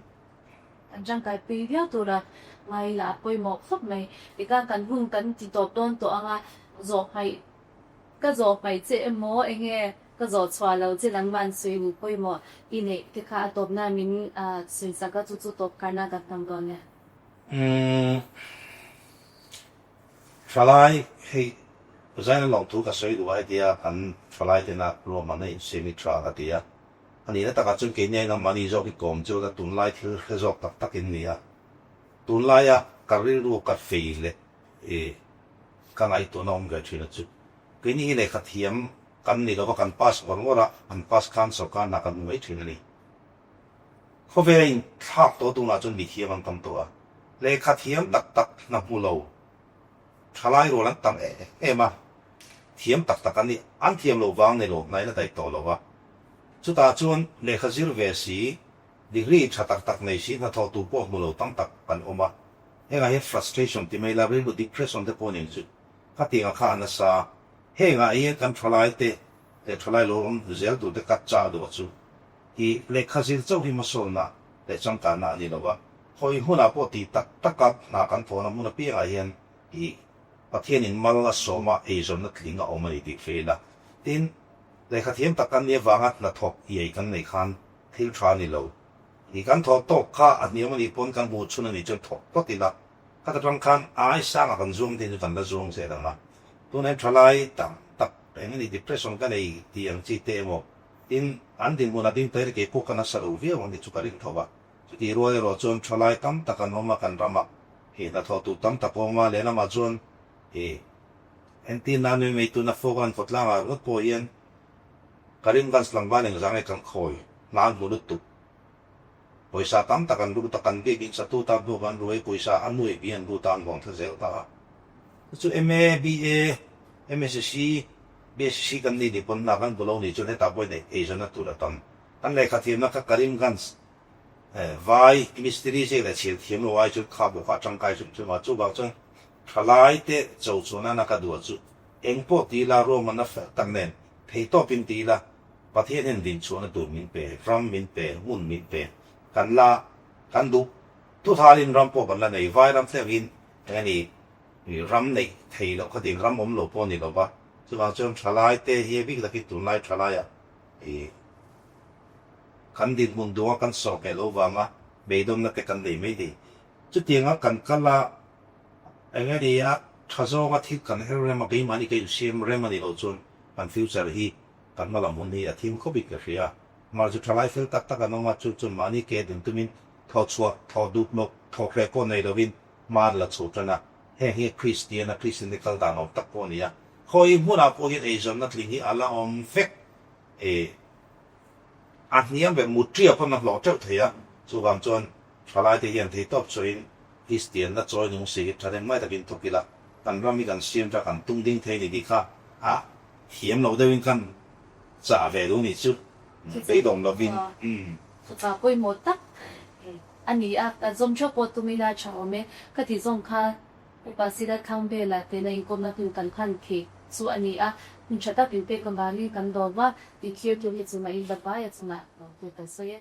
S1: Kan tangkai pui viau tura ngai lah a pawimawh khawp mai. Tikhan kan hun kan ti tawp dawn tawh anga zawh hmaih Ka zawh hmaih che emaw enge ka zawh chhuah lo che nangman sawi hu pawimawh i neih te kha a tawpna min sawi chak a chu chu tawp karna kan hmang dawn e.
S2: Umm Thalai hei Zaina lawmthu ka sawi duh a hetia kan thalai tena ruahmanna insiam hi tha ka ti a, a nihna takah chuan keini ain amahni zawk hi kawm chu la tunlai thil hre zawk tak tak in ni a, tunlaia ka rilru ka fei leh i Ka ngaihtuahna awm ve thin a chu. Keini hi lehkha thiam kan ni lova kan pass ngawr ngawr a, kan pass khan sorkar hna kan hmu mai thin a ni. Khawvel a inthlak tawh tunah chuan mi thiam an tam tawh a, lehkha thiam tak tak hna hmu lo thalai rual an tam em em a, thiam tak tak an ni, an thiam loh vang ni lo hna in a daih tawh lo a. Chutah chuan lehkha zir ve si, degree tha tak tak nei si hnathawh tur pawh hmu lo tam tak kan awm a. Hengah hian frustration ti mai la, rilru depression te pawh nen chu ka tiang a kha a nasa. Hengah hian kan thalai te leh thalai lo awm zel tur te ka chah duh chu i lehkha zir chauh hi hmasawnna leh changkanna a ni lo a. Hawi hmunah pawh tih tak taka hna kan thawhna hmun apiangah hian i Pathianin mal a sawma eizawnna tling a awm a ni tih hre ila. Tin, lehkha thiam tak kan nih avanga hnathawk iai kan neih khan thil tha a ni lo. I kan thawh tawk kha a hniam a nih pawn kan hmuh chhun a nih chuan thawk phawt ila, khata tang khan ai sangah kan zuang te chu kan la zuang zel ang a. Tunah hian thalai tam tak eng a nih depression ka nei tih ang chi te emaw tin an dinhmun a ding ta hi kei pawh ka nasa lo viau ang tih chu ka ring tho a. Chutih rual erawh chuan thalai tam tak an awm a kan ramah hi hnathawh tur tam tak a awm a, lehlamah chuan i entir nan mai mai tuna Falkland khawtlangah ringawt pawh hian Karimganj tlangval engzang nge kan khawi hna an hmu lutuk. Pawisa tam tak an lut a, kan biak in satu tan pawh kan ruai pawisa a nuai bi an lut a, an vawng thla zel ta a. Chu chu MA, BA, MSc, BSc kan ni nih pawn hna kan bu lo nih chuan hetah pawhin eizawnna tur a tam. Kan lehkha thiamna kha Karimganj vai mistiri ziak leh chhiar thiam lo ai chuan kha pawh kha a tangkai hrim hrim a, chuvang chuan thalai te cho chuan a na ka duh chu engpawh ti ila ruahmanna fel tak nen Theihtawpin ti ila, Pathian hian dinchhuahna tur min pe, ram min pe, hmun min pe. Kan la, kan duh thuthalin ram pawh kan la nei, vai ram thlengin eng a ni, ram neih thei loh khatin ram awm lo pawh a ni lo va. Chuvang chuan thalai te hi bik takin tunlai thalaiah i kan dinhmun duha kan sawh ngheh loh vanga beidawnna te kan nei mai thei. Chutianga kan kal a, eng a ni a, tha zawnga thil kan her rem a, keimahni ka insiam rem a nih loh chuan Kan future hi kan hma lam hun hi a thim khawp in ka hria. Amah chu thalai fel tak tak an awm a, chu chuan mahni ke dun tumin thaw chhuah, thaw dup nawk, thaw hreh pawh nei lovin hma an la chho tan a. Heng hi Kristian a Kristian te kal dan awm tak pawh a ni a. Khawi hmunah pawh hian eizawnna tling hi a la awm vek e. A hniam ve mut ṭia pawn a hlawh ṭeuh thei a, chuvang chuan ṭhalaite hian theitawp chhuahin Kristianna chawi nung si hi ṭhahnem ngai takin thawk ila, kan ram hi kan siam ṭha kan tung ding thei ni tih kha a thiam lo deuhin khan chah ve duh nih chu beidawng lovin.
S1: Fapa pawimawh tak a ni a, kan zawm ṭheuh pawh tum ila ṭha awm e. Ka tih zawng kha Upa Silat Thangvela tena inkawmna hun kan hman thei chu a ni a, hun ṭha tak inpek avangin kan dawm a, inthlir tur hi chungah in va vai a chungah lawmtu kan sawi e.